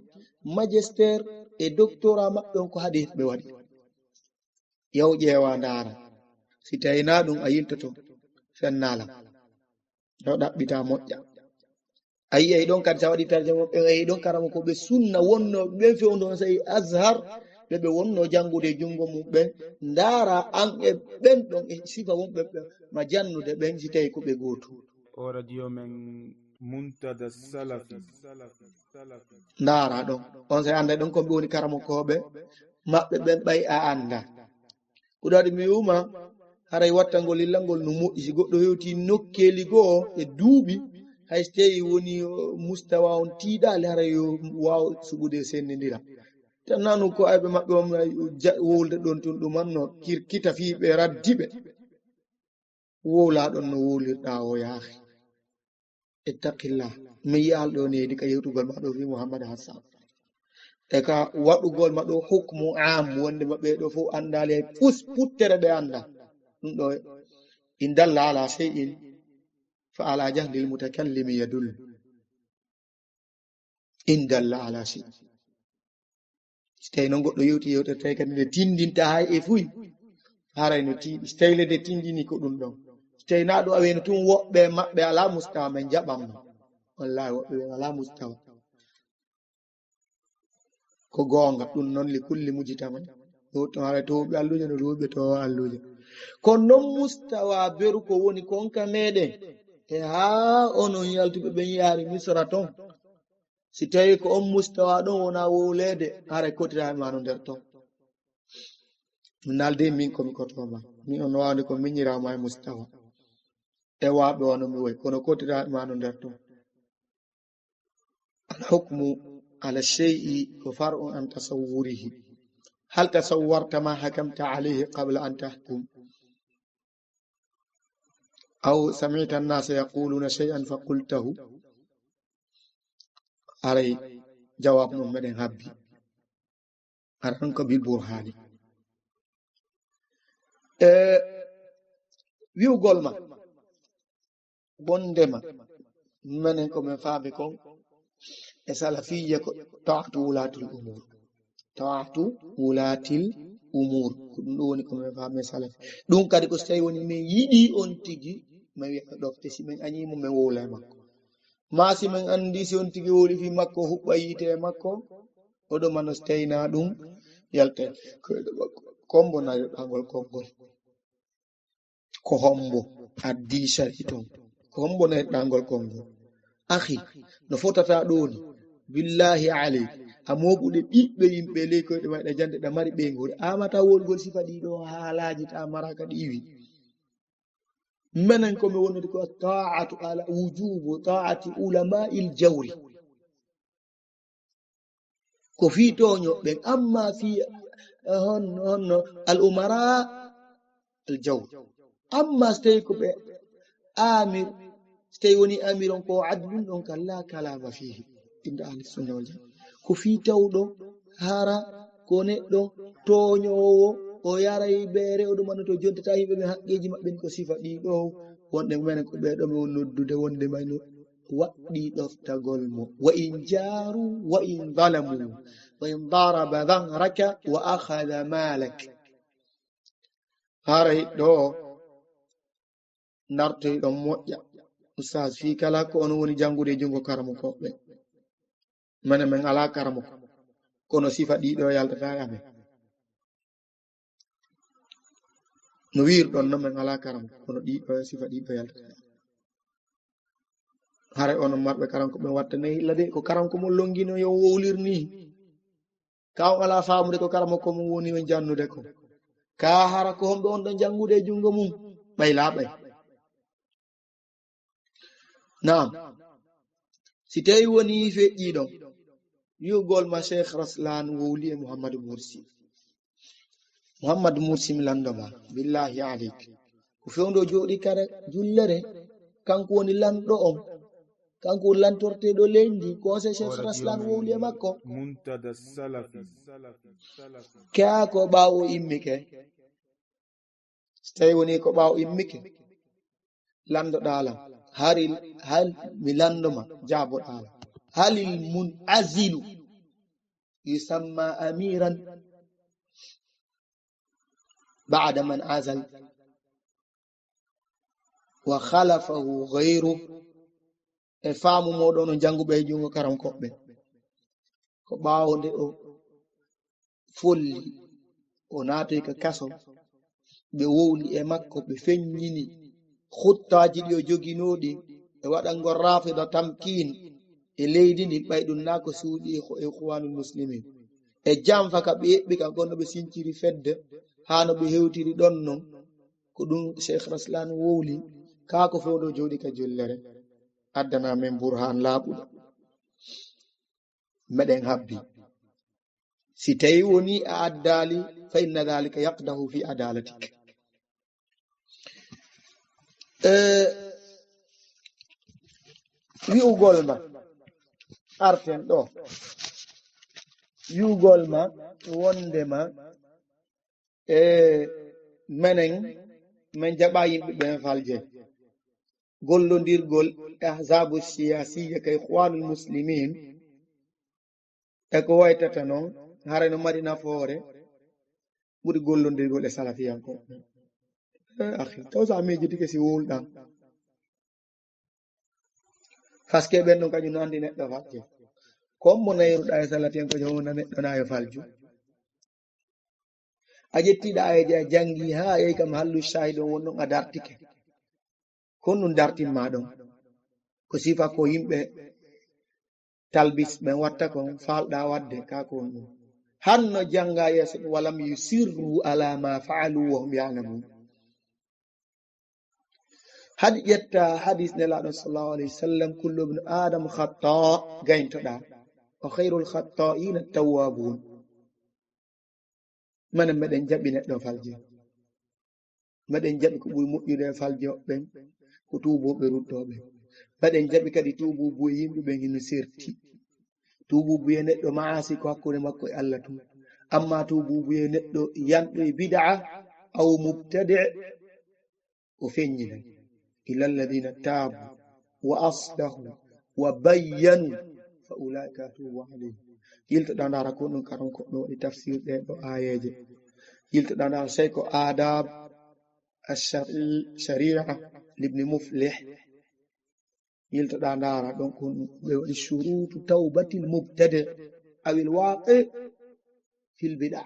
magister e doctorat maɓɓe on ko hadith ɓe waɗi. Yaw ƴeewa ndaara. Si tawi na ɗum a yiltoto, fennaa lan. Ɗo ɗaɓɓita moƴƴa. A yi'ay ɗon kadi sa waɗi tarjama maɓɓe, a yi'ay ɗon karama ko ɓe sunna wonno, ɓen fewndo on sa'i Azhar, ɓe ɓe wonno janngude e junngo mum ɓen. Ndaara an e ɓen ɗon e sifa wonɓe ɓe ma jannude ɓen si tawi ko ɓe gootu. O radio men Muntada Salafi. Ndaara ɗon. On sey annda ɗon ko ɓe woni karamokooɓe maɓɓe ɓen ɓay a annda. Ko ɗaɗi mi wi'uma, haray wattangol lillangol no moƴƴi. Si goɗɗo hewti nokkeeli goo e duuɓi, hay so tawi woni, o, mustawa on tiiɗaali, haray yo waaw suɓude e senndindira. Tan nanu ko ayɓe maɓɓe on, ay, ja-, wowlde ɗon tun ɗuman no kirkita fii ɓe raddi ɓe. Wowlaa ɗon no wowlirɗaa o yaahi. Ittaqillah. Mi yi'al ɗo needi ka yewtugol ma ɗo fii Muhammad Hassan. E ka waɗugol ma ɗo hukmu am, wonde ma ɓe ɗo fof anndaali hay pus-, puttere ɓe annda. Ɗum ɗo, in dalla ala shay'in, fa ala jahlil mutakallimi yadul. In dalla ala shay'in. Si tawi noon goɗɗo yewti yewtere, tawi kadi nde tindinta hay e fuy, haray no tiiɗi. Si tawi le nde tindini ko ɗum ɗon. Si tawi na ɗum aweno tun woɓɓe maɓɓe alaa mustawa, men jaɓan mo. Wallahi woɓɓe ɓen alaa mustawa. Ko goonga, ɗum noon li kulli mujtama. Ɗo to haray to woɓɓe alluuje, no ɗo woɓɓe to alluuje. Kono noon mustawa beru ko woni kon ka meɗen. E haa onon yaltuɓe ɓen yaari Misra ton. Si tawi ko on mustawa ɗon wona wowleede, haray kotiraa e ma no nder ton. Mi naaldi min ko mi koto ma. Mi on waawde ko miñiraa ma e mustawa. E waaɓe wano mi woy, kono kotiraa e ma no nder ton. Al hukmu ala shay'i wa far'un an tasawwurihi. Hal tasawwarta ma hakamta alayhi qabla an tahkum? Aw sami'ta an-nasa yaquluna shay'an fa qultahu? Haray jawab mum meɗen habbi. Hara ɗon ko bil burhani. E wi'ugol ma, wondema, menen ko men faami kon, e salafiyya ko ta'atu wulatil umur. Ta'atu wulatil umur. Ko ɗum ɗo woni ko men faami e salafi. Ɗum kadi ko so tawi woni men yiɗi on tigi, men wi'a ɗofte, si men añii mo, men wowla e makko. Maa si men anndi si on tigi wowli fii makko, huɓɓa yiite e makko, oɗo mano so tawi na ɗum, yalta e koyɗe makko. Kombo nayo ɗangol konngol. Ko hombo addi sariya ton? Ko hombo neɗɗangol konngol? Akhi, no fotata ɗoo ni, billahi aleyk, a mooɓude ɓiɓɓe yimɓe ley koyɗe mayɗa jannde ɗa mari ɓeynguure, a mata wolgol sifa ɗii ɗoo haalaaji ta maraka ɗi iwi. Menen ko mi wonnude ko ta'atu ala wujubu ta'ati ulama'il jawri. Ko fii tooñooɓe ɓen, amma fii, eh, honno, honno al umara al jawr. Amma so tawi ko ɓe amir, so tawi woni amir on ko adlun ɗon kan la kalama fihi inda ahli sunna wal jamaa. Ko fii tawɗo hara ko neɗɗo tooñoowo, o yaray beere, o ɗumano to jontata yimɓe ɓe haqqeeji maɓɓe ko sifa ɗii ɗoo, wonde menen ko ɓee ɗoo mi woni noddude wonde mayno waɗɗii ɗoftagol mo. Wa in jaaru, wa in zalamu, wa in daraba zahraka, wa akhadha malak. Haray ɗoo nartoy ɗon moƴƴa. Ustaz, fii kala ko on woni janngude e junngo karamokooɓe. Mene men alaa karamoko. Kono sifa ɗii ɗoo yaltata e amen. No wiirɗon non men alaa karamoko. Kono ɗii ɗoo sifa ɗii ɗoo yaltata e amen. Haray onon marɓe karanko ɓen wattanee hilla de, ko karanko mon longino yo on wowlir nii. Ka on alaa faamude ko karamoko mon woni on jannude ko. Ka hara ko homɓe on ɗon janngude e junngo mum? Ɓay laaɓay. Naam. Si tawi woni feƴƴii ɗon, wi'ugol ma Cheikh Raslan wowli e Muhammadu Mursi. Muhammadu Mursi mi lanndo ma, billahi aleyk. Ko fewndo jooɗi kara jullere, kanko woni lanɗo on. Kanko woni lantorteeɗo leydi, ko se Cheikh Raslan wowli e makko. Muntada Salafi. Kaa ko ɓaawo immike. Si tawi woni ko ɓaawo immike, lanndoɗaa lan. Haril, hal mi lanndo ma, jaaboɗaa lan. Halil mun azilu yusamma amiran ba'da man azal wa khalafahu ghayru. E faamu mooɗon no jannguɓe e junngo karankoɓe. Ko ɓaawo nde o folli, o naatoy ka kaso, ɓe wowli e makko, ɓe feññini huttaaji ɗi o joginooɗi e waɗangol Rafida tamkiin e leydi ndin, ɓay ɗum naa ko suuɗi e Ikhwanul Muslimin. E janfa ka ɓe eɓɓi kan, kono ɓe sinciri fedde, haa no ɓe hewtiri ɗon non, ko ɗum Cheikh Raslan wowli, kaa ko fow ɗo jooɗi ka jullere, addana men burhan laaɓuɗo. Meɗen habbi. Si tawi woni a addaali, fa inna dhalika yaqdahu fi adalatik. Eh, wi'ugol ma, arten ɗo, wi'ugol ma, wonde ma, e menen, men jaɓa yimɓe ɓen falje. Gollondirgol ahzabu siyasiya ka Ikhwanul Muslimin, e ko waytata non, haray no mari nafoore ɓuri gollondirgol e salafiyankooɓe. Eh, akhi, taw sa miijitike si wowluɗaa. Parce que ɓen ɗon kañum no anndi neɗɗo falje. Kon mo nayruɗaa e salafiyankoojo, wona neɗɗo na yo falju. A ƴettii ɗa ayeeje a janngi haa a yehi kam hallu shahid on won ɗon a dartike. Kon ɗum dartin ma ɗon. Ko sifa ko yimɓe talbis ɓen watta kon faalɗa waɗde ka ko on ɗum. Hanno jannga yeeso ɗum, "Walam yusirru ala ma fa'alu wa hum ya'lamun." Hadi ƴetta hadis Nelaaɗo sallallahu alayhi wa sallam, "Kullu ibn Adam khata," gayntoɗa. "Wa khayrul khata'ina tawwabun." Menen meɗen jaɓi neɗɗo falje. Meɗen jaɓi ko ɓuri moƴƴude e falje ɓen, ko tuubuɓe ruttooɓe. Meɗen jaɓi kadi tuububu e yimɓe ɓen hino serti. Tuububu e neɗɗo maasi ko hakkunde makko e Allah tun. Amma tuububu e neɗɗo yanɗo e bid'a aw mubtadi', o feññinay. "Illa alladhina tabu wa aslahu wa bayyanu fa ulaika atubu alayhim." Yiltoɗaa ndaara ko ɗum karon ko ɗo waɗi tafsir ɗee ɗo aayeeje. Yiltoɗaa ndaara sey ko Adab ash-Shari-, Shari'a Ibn Muflih. Yiltoɗaa ndaara ɗon ko ɓe waɗi shurutu tawbatil mubtadi' awil waqi' fil bid'a.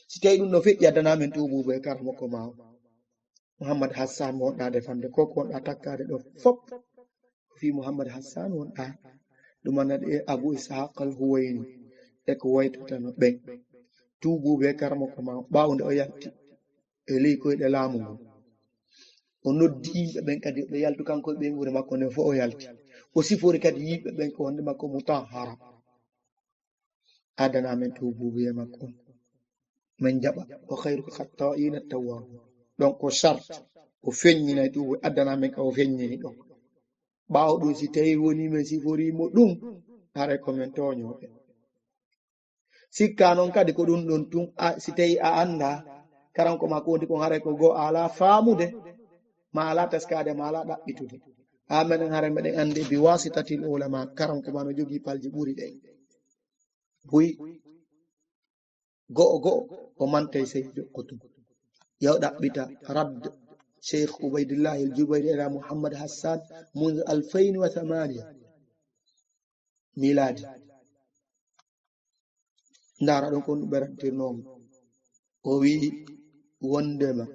Si tawi ɗum no feƴƴi, addana men tuububu e karamoko ma o. Muhammad Hassan mo wonɗaa defande, ko ko wonɗaa takkaade ɗo fop, ko fii Muhammad Hassan wonɗaa. Ɗum anndi e Abu Ishaq al-Huwayni e ko waytatano ɓen. Tuububu e karamoko ma o, ɓaawo nde o yalti e ley koyɗe laamu ngun. O noddi yimɓe ɓen kadi, ɓe yaltu kanko e ɓeynguure makko nden fof o yalti. O sifori kadi yimɓe ɓen ko wonde makko mutahhara. Addana men tuububu e makko on. Men jaɓa. "Wa khayrul khatta'ina tawwabun." Donc ko charte, o feññinay tuubu, addana men ka o feññini ɗon. Ɓaawo ɗum, si tawi woni men sifori mo ɗum, haray ko men tooñooɓe. Sikka non kadi ko ɗum ɗon tun, a, si tawi a annda, karanko ma ko woni kon haray ko goo a alaa faamude, ma alaa taskaade, ma alaa ɗaɓɓitude. Haa menen haray meɗen anndi bi wasitatil ulama, karanko ma no jogii palji ɓuri ɗen. Buy go'o go'o, o mantay sey jokkotun. Yaw ɗaɓɓita radd Cheikh Ubaydillah al Jubayri ila Muhammad Hassan mundu alfayni wa thamaniya miladi. Ndaara ɗon ko ɗum ɓerantirnoomo. O wi'i wondema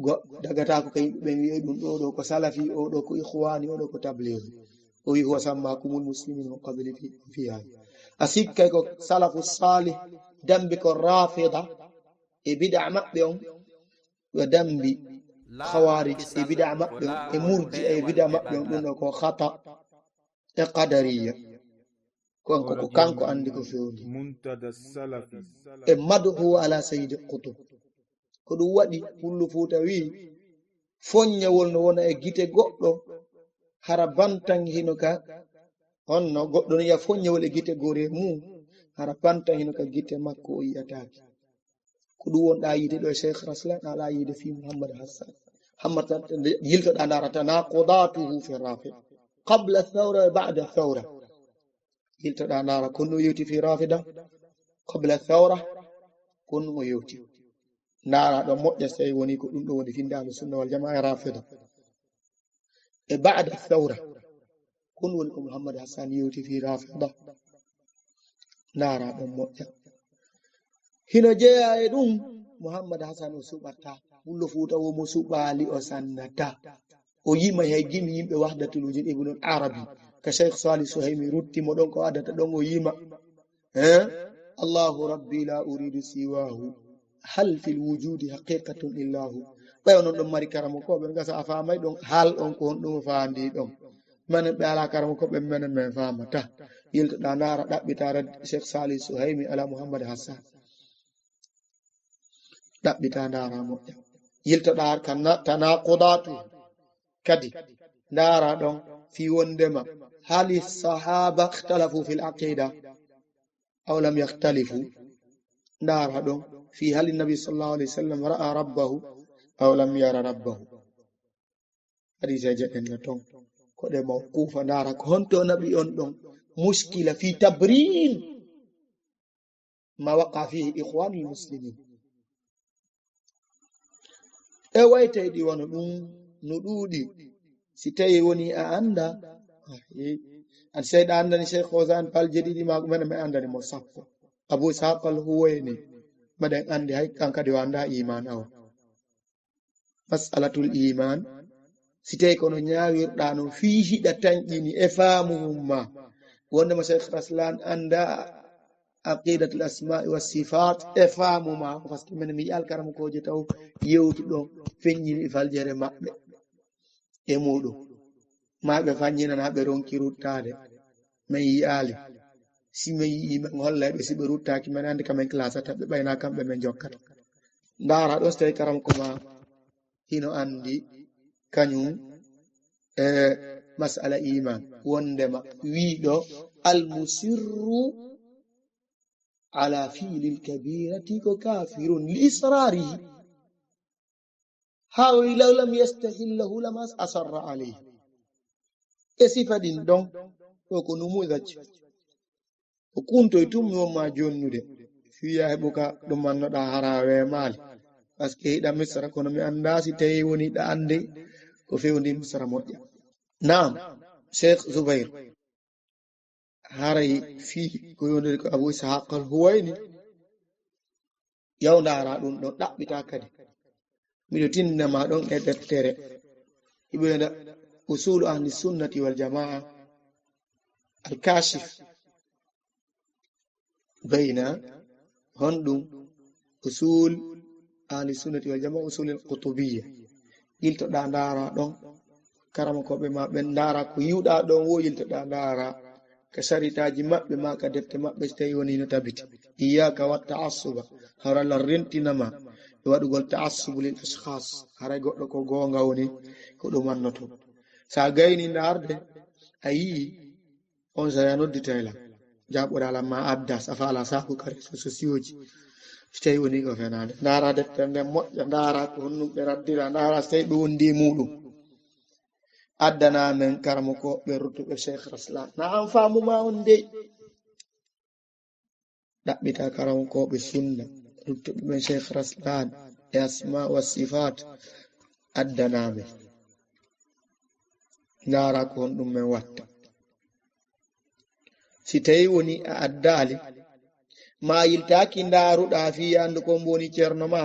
Go-, dagataako ka yimɓe ɓen wi'oy ɗum ɗoo ɗoo ko salafi, oo ɗoo ko ikhwaani, oo ɗoo ko tabliigi. O wi'i, "Huwa sammaakumul muslimiina min qabli fi, fi haadha." A sikkay ko salafu saalih dambi ko raafida e bid'a maɓɓe on, ɓe dambi khawaarij e bid'a maɓɓe on, e murji'a e bid'a maɓɓe on, ɗum ɗoo ko khata e qadariyya. Kanko, ko kanko anndi ko fewndi. Muntada Salafi. E madhu ala Sayyidi Qutb. Ko ɗum waɗi Pullo Fuuta wi'i, fonñawol no wona e gite goɗɗo, hara bantan hino ka, honno goɗɗo no yi'a fonñawol e gite goore mum, hara bantan hino ka gite makko o yi'ataake. Ko ɗum wonɗaa yiide ɗoo e Cheikh Raslan, alaa yiide fii Muhammad Hassan. Hammata yiltoɗaa ndaara tanaqudatuhu fi Rafida. Qabla thawra wa ba'da thawra. Yiltoɗaa ndaara ko honno o yewti fii Rafida. Qabla thawra, ko honno o yewti. Ndaara ɗon moƴƴa si tawii wonii ko ɗum ɗoo woni finnde Ahlu Sunna wal Jamaa e Rafida. E ba'da thawra, ko honno woni ko Muhammad Hassan yewti fii Rafida. Ndaara ɗon moƴƴa. Hino jeyaa e ɗum, Muhammad Hasan o suɓataa. Pullo Fuuta wo mo suɓaali o sannataa. O yimay hay gimi yimɓe Wahdatul Wujud, Ibnul Arabi. Ka Cheikh Salih Suhaymi rutti mo ɗon ko addata ɗon o yima. Eh? "Allahu Rabbi la uridu siwahu. Hal fil wujudi haqiqatun illa hu." Ɓay onon ɗon mari karamokooɓe, gasa a faamay ɗon, hal on ko honɗum o faandi ɗon. Menen ɓe alaa karamokooɓe, menen men faamata. Yiltoɗaa ndaara, ɗaɓɓitaa raddi Cheikh Salih Suhaymi ala Muhammad Hassan. Ɗaɓɓitaa ndaara moƴƴa. Yiltoɗaa ka na-, tanaqudatu kadi. Ndaara ɗon fii wondema, hali sahaba ikhtalafu fil aqida aw lam yakhtalifu. Ndaara ɗon fii hali Nabi sallallahu alaihi wasallam ra'a rabbahu aw lam yara rabbahu. Hadiiseeje ɗen no ton. Ko ɗe mawquufa, ndaara ko honto naɓi on ɗon. Mushkila fi tabrin ma waqa fihi ikhwanul muslimin. E waytayɗi wano ɗum no ɗuuɗi. Si tawi woni a annda, ah, eh, an seyɗa anndani Cheikh Fawzan Pal jediɗi ma, menen mi anndani mo sappo. Abu Ishaq al Huwayni, meɗen anndi hay kan kadi o annda iman awa. Mas'alatul iman, si tawi kono ñaawirɗaa non fii hiɗa tanƴini e faamu mum ma, wondema Cheikh Raslan annda aqidatul asma'i was sifat e faamu ma, parce que menen mi yi'aali karamokoojo taw yewtuɗo feññini faljere maɓɓe e muɗum. Maa ɓe faññinana ɓe ronki ruttaade. Men yi'aali. Si men yi'ii, men hollay ɓe, si ɓe ruttaaki, men anndi ka men classata ɓe, ɓay na kamɓe men jokkata. Ndaara ɗon, so tawi karamoko ma hino anndi kañum e mas'ala iman, wondema wiiɗo al musirru ala fi'lil kabirati ko kafirun li israrihi. Haa o wi'i, "Law lam yastahillahu lama asarra alayhi." E sifa ɗin ɗon, ɗo ko numudaj. O kuntoy tun mi won ma jonnude. Fiya heɓu ka ɗum annoɗa hara weemaali. Parce que hiɗa Misra kono mi anndaa si tawi woni ɗa anndi ko fewndi Misra moƴƴa. Naam, Cheikh Zubair. Haray fii ko yoniri ko Abu Ishaq al-Huwayni. Yaw ndaara ɗum ɗon, ɗaɓɓitaa kadi. Miɗo tinndina ma ɗon e deftere. Hiɓe wi'a Usulu Ahli Sunnati wal Jamaa, Al-Kashif. Bayna honɗum? Usul Ahli Sunnati wal Jamaa, Usul al-Qutubiyya. Yiltoɗaa ndaara ɗon, karamokooɓe ma ɓen ndaara ko yi'uɗaa ɗon woo, yiltoɗaa ndaara ka saritaaji maɓɓe maa ka defte maɓɓe, si tawi woni no tabiti. Iyyaka wa ta'assuba, hara lan rentina ma e waɗugol ta'assubu lil ashkhas, haray goɗɗo ko goonga woni ko ɗum annoto. Sa gayni ndaarde, a yi'i, on saa'i a nodditay lan, jaɓoɗaa lan ma adda, safa ala saaku ka réseaux sociaux ji. Si tawi woni ko fenaande, ndaara deftere nden moƴƴa, ndaara ko honɗum ɓe raddira, ndaara si tawi ɓe wondi e muɗum. Addana men karamokooɓe ruttuɓe Cheikh Raslan. Na an faamu ma on dey. Ɗaɓɓita karamokooɓe sunna, ruttuɓe men Cheikh Raslan e asma wa sifat. Addana men. Ndaara ko honɗum men watta. Si tawi woni a addaali, ma yiltaaki ndaaruɗaa fii anndu ko mbo woni ceerno ma,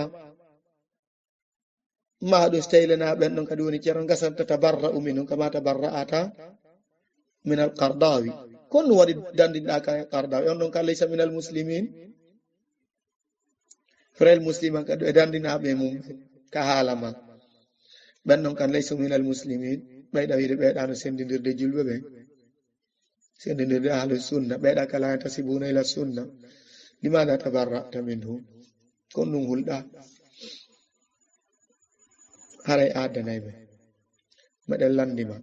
Maa ɗum si tawii lenaa ɓen ɗon kadi woni ceerno, gasata tabarra'u minhum kama tabarra'ata min al-Qardawi. Kon ɗum waɗi dandinɗaa ka e Qardawi. On ɗon ka laysa min al-muslimin. Frel musliman kadi e dandinaaɓe mum ka haala ma. Ɓen ɗon kan laysu min al-muslimin. Ɓeyɗa wiide ɓeyɗaano sendindirde julɓe ɓen. Sendindirde ahlu sunna. Ɓeyɗa ka la yantasibuna ila sunna. Limada tabarra'ta minhum? Kon ɗum hulɗa. Haray a addanay ɓe. Meɗen lanndi ma.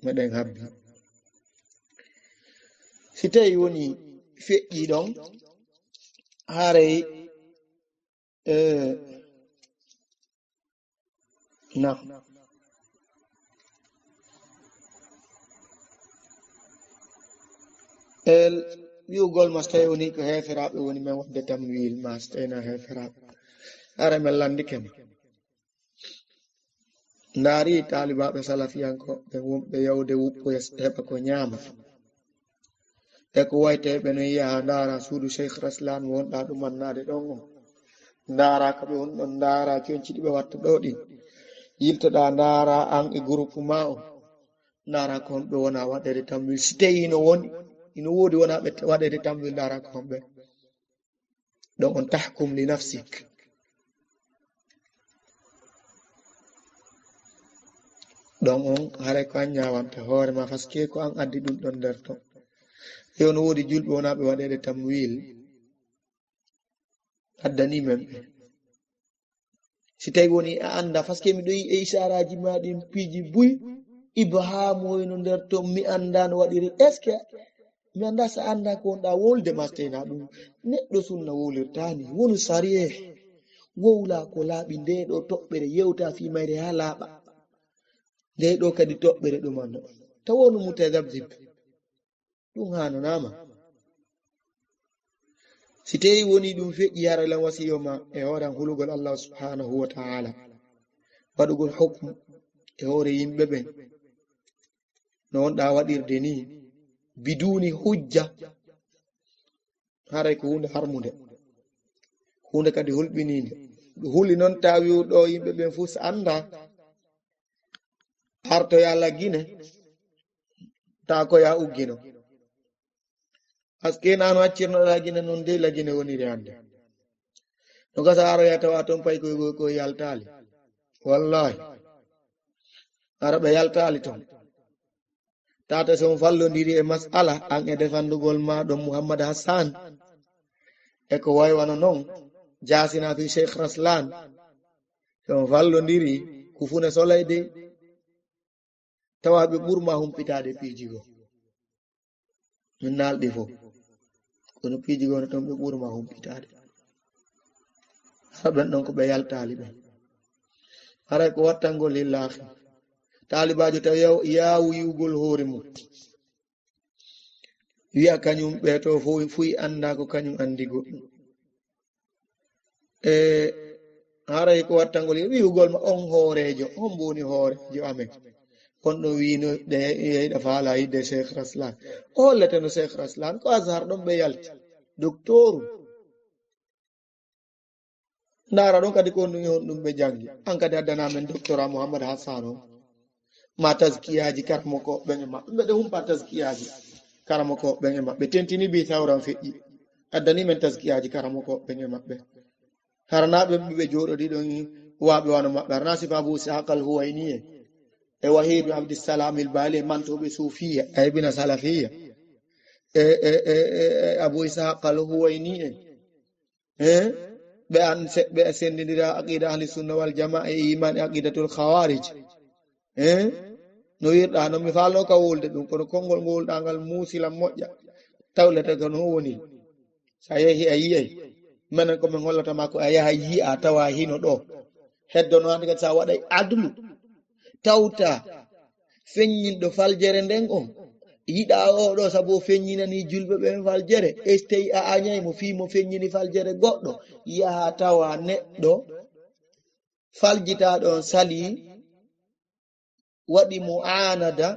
Meɗen habbi. Si tawii woni feƴƴii ɗon, haray, eh, na. El wi'ugol ma si tawii woni ko heeferaaɓe woni men waɗde tamwiil ma si tawii na heeferaaɓe. Haray men lanndike ma. Ndaari taalibaaɓe salafiyankooɓe wonɓe yawde wuppoya heɓa ko ñaama. E ko wayte ɓe no yaha ndaara suudu Cheikh Raslan mo wonɗaa ɗum annaade ɗon on. Ndaara ka ɓe woni ɗon, ndaara conci ɗi ɓe watta ɗoo ɗin. Yiltoɗaa ndaara an e groupe ma on. Ndaara ko honɓe wona waɗeede tamwil. Si tawii no woni, ino woodi wona ɓe waɗeede tamwil, ndaara ko honɓe. Ɗon on tahkum li nafsik. Ɗon on haray ko an ñaawanta hoore ma, parce que ko an addi ɗum ɗon nder ton. E on woodi julɓe wonaaɓe waɗeede tamwil, addani men ɓe. Si tawi woni a annda, parce que miɗo yi'i e isaaraaji ma ɗin piiji buy, ibhaamu hoyno nder ton, mi annda no waɗiri. Est-ce que mi annda si a annda ko wonɗa wowlude ma, si tawi na ɗum neɗɗo sunna wowlirta ni? Wonu sarih, wowla ko laaɓi, nde ɗo toɓɓere yewta fii mayre haa laaɓa. Nde ɗo kadi toɓɓere ɗum annda. Tawa wonu mutadabdib. Ɗum haananaama. Si tawii wonii ɗum feƴƴi, haray lan wasiyo ma e hoore an hulugol Allahu subhanahu wa ta'ala, waɗugol hukmu e hoore yimɓe ɓen, no wonɗaa waɗirde nii, biduuni hujja, haray ko huunde harmunde, huunde kadi hulɓiniinde. Ɗum huli non, tawi ɗo yimɓe ɓen fof so annda, artoya laggine, taa ko ya uggino. Parce que nano accirnoɗa laggine non de laggine woniri hannde. No gasa aroya tawa ton pay koy, koy, koy yaltaali. Wallahi. Ara ɓe yaltaali ton. Tata si on fallondiri e mas'ala an e defandugol ma ɗon Muhammad Hassan. E ko waywano non, jaasina fi Cheikh Raslan. Si on fallondiri, kufune solay de. Tawa ɓe ɓurma humpitaade piiji goo. Min naalɗi fof. Kono piiji goo no ton ɓe ɓurma humpitaade. Hara ɓen ɗon ko ɓe yaltaali ɓen. Haray ko wattangol lillaahi. Taalibaajo tawi yaw-, yaawu yi'ugol hoore mum. Wi'a kañum ɓe to fof fuy annda ko kañum anndi goɗɗum. E haray ko wattangol e wi'ugol ma on hooreejo, on woni hooreejo amen. On ɗon wi'ino ɗe yeyɗa faala yidde Cheikh Raslan. O holleteno Cheikh Raslan, ko Azhar ɗon ɓe yalti. Doktooru. Ndaara ɗon kadi ko honɗum e honɗum ɓe janngi. An kadi addana men doctorat Mouhammad Hassan on. Ma tazkiyaaji karamokooɓe ɓen e maɓɓe. Mbeɗe humpa tazkiyaaji karamokooɓe ɓen e maɓɓe. Tentini bi sawran feƴƴi. Addani men tazkiyaaji karamokooɓe ɓen e maɓɓe. Haranaaɓe ɓe ɓe jooɗodi ɗon waaɓe wano maɓɓe. Harana sifa Abu Ishaq al-Huwayni e. E Wahidu Abdissalam il Bali e mantooɓe suufiya. E bina salafiya. E, e, e, e, e Abu Ishaq al-Huwayni e. Eh? Ɓe an se-, ɓe sendindira aqida ahli sunna wal jamaa e iman e aqidatul khawarij. Eh? No wirɗa, no mi faalno ka wolde ɗum, kono konngol ngol ɗa ngal muusi lan moƴƴa. Tawlete ko no woni. Sa yehi a yi'ay. Menen ko min hollata ma ko a yaha yi'a tawa hino ɗo. Heddono hande kadi sa waɗay adlu. Tawta feññinɗo faljere nden on. Yiɗa oo ɗoo sabu o feññinanii julɓe ɓen faljere. E so tawi a añay mo fii mo feññini faljere goɗɗo, yaha tawa neɗɗo faljitaaɗo on salii, waɗi mu'aanada,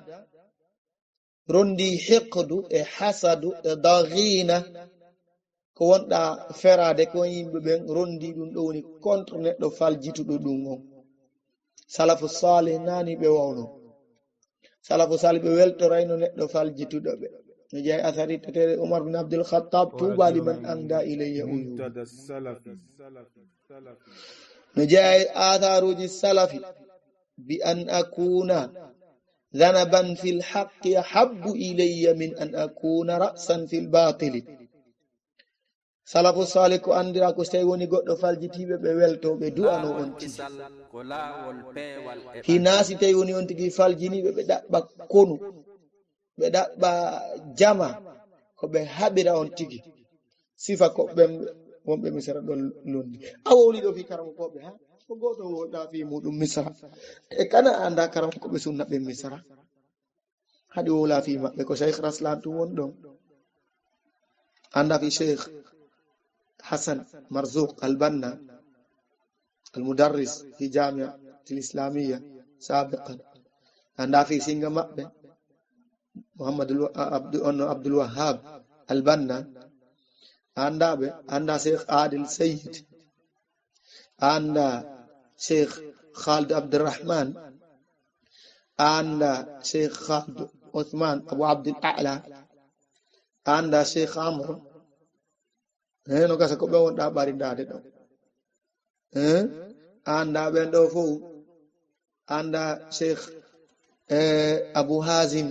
rondii hiqdu e hasadu e dagiina, ko wonɗaa feraade ko yimɓe ɓen rondi ɗum, ɗo woni contre neɗɗo faljituɗo ɗum on. Salafu salih naani ɓe wawno. Salafu salih ɓe weltorayno neɗɗo faljituɗo ɓe. No jeyaa e asari teteede Umar bin Abdul Khattab, "Tuuba liman anda ilayya uyubi." No jeyaa e asaruji salafi, "Bi an akuna zanaban fil haqqi ahabbu ilayya min an akuna ra'san fil batili." Salafu salih ko andira ko si tawi woni goɗɗo faljitiiɓe ɓe welto, ɓe du'ano on tigi. Hinaa si tawi woni on tigi faljiniiɓe ɓe ɗaɓɓa konu, ɓe ɗaɓɓa jama, ko ɓe haɓira on tigi. Sifa ko ɓen wonɓe Misra ɗon londi. A wowli ɗo fii karamokooɓe, ha? Ko gooto wowlɗa fii muɗum Misra. E kana anda karamokooɓe sunna ɓen Misra? Haɗi wowla fii maɓɓe ko Cheikh Raslan tun woni ɗon. Anda fii Cheikh Hassan Marzouk Al-Banna, al-mudarris fi Jamiatil Islamiyya sabiqan. Anda fii singa maɓɓe, Muhammad Abdu-, onno Abdul Wahhab Al-Banna. Anda ɓe, anda Cheikh Adil Sayyid. Anda Cheikh Khalid Abdurrahman. Anda Cheikh Khalid Uthman Abu Abdul A'la. Anda Cheikh Amr. Heno gasa ko ɓe wonɗa ɓarindaade ɗo. Eh? Anda ɓen ɗo fow. Anda Cheikh, eh, Abu Hazim.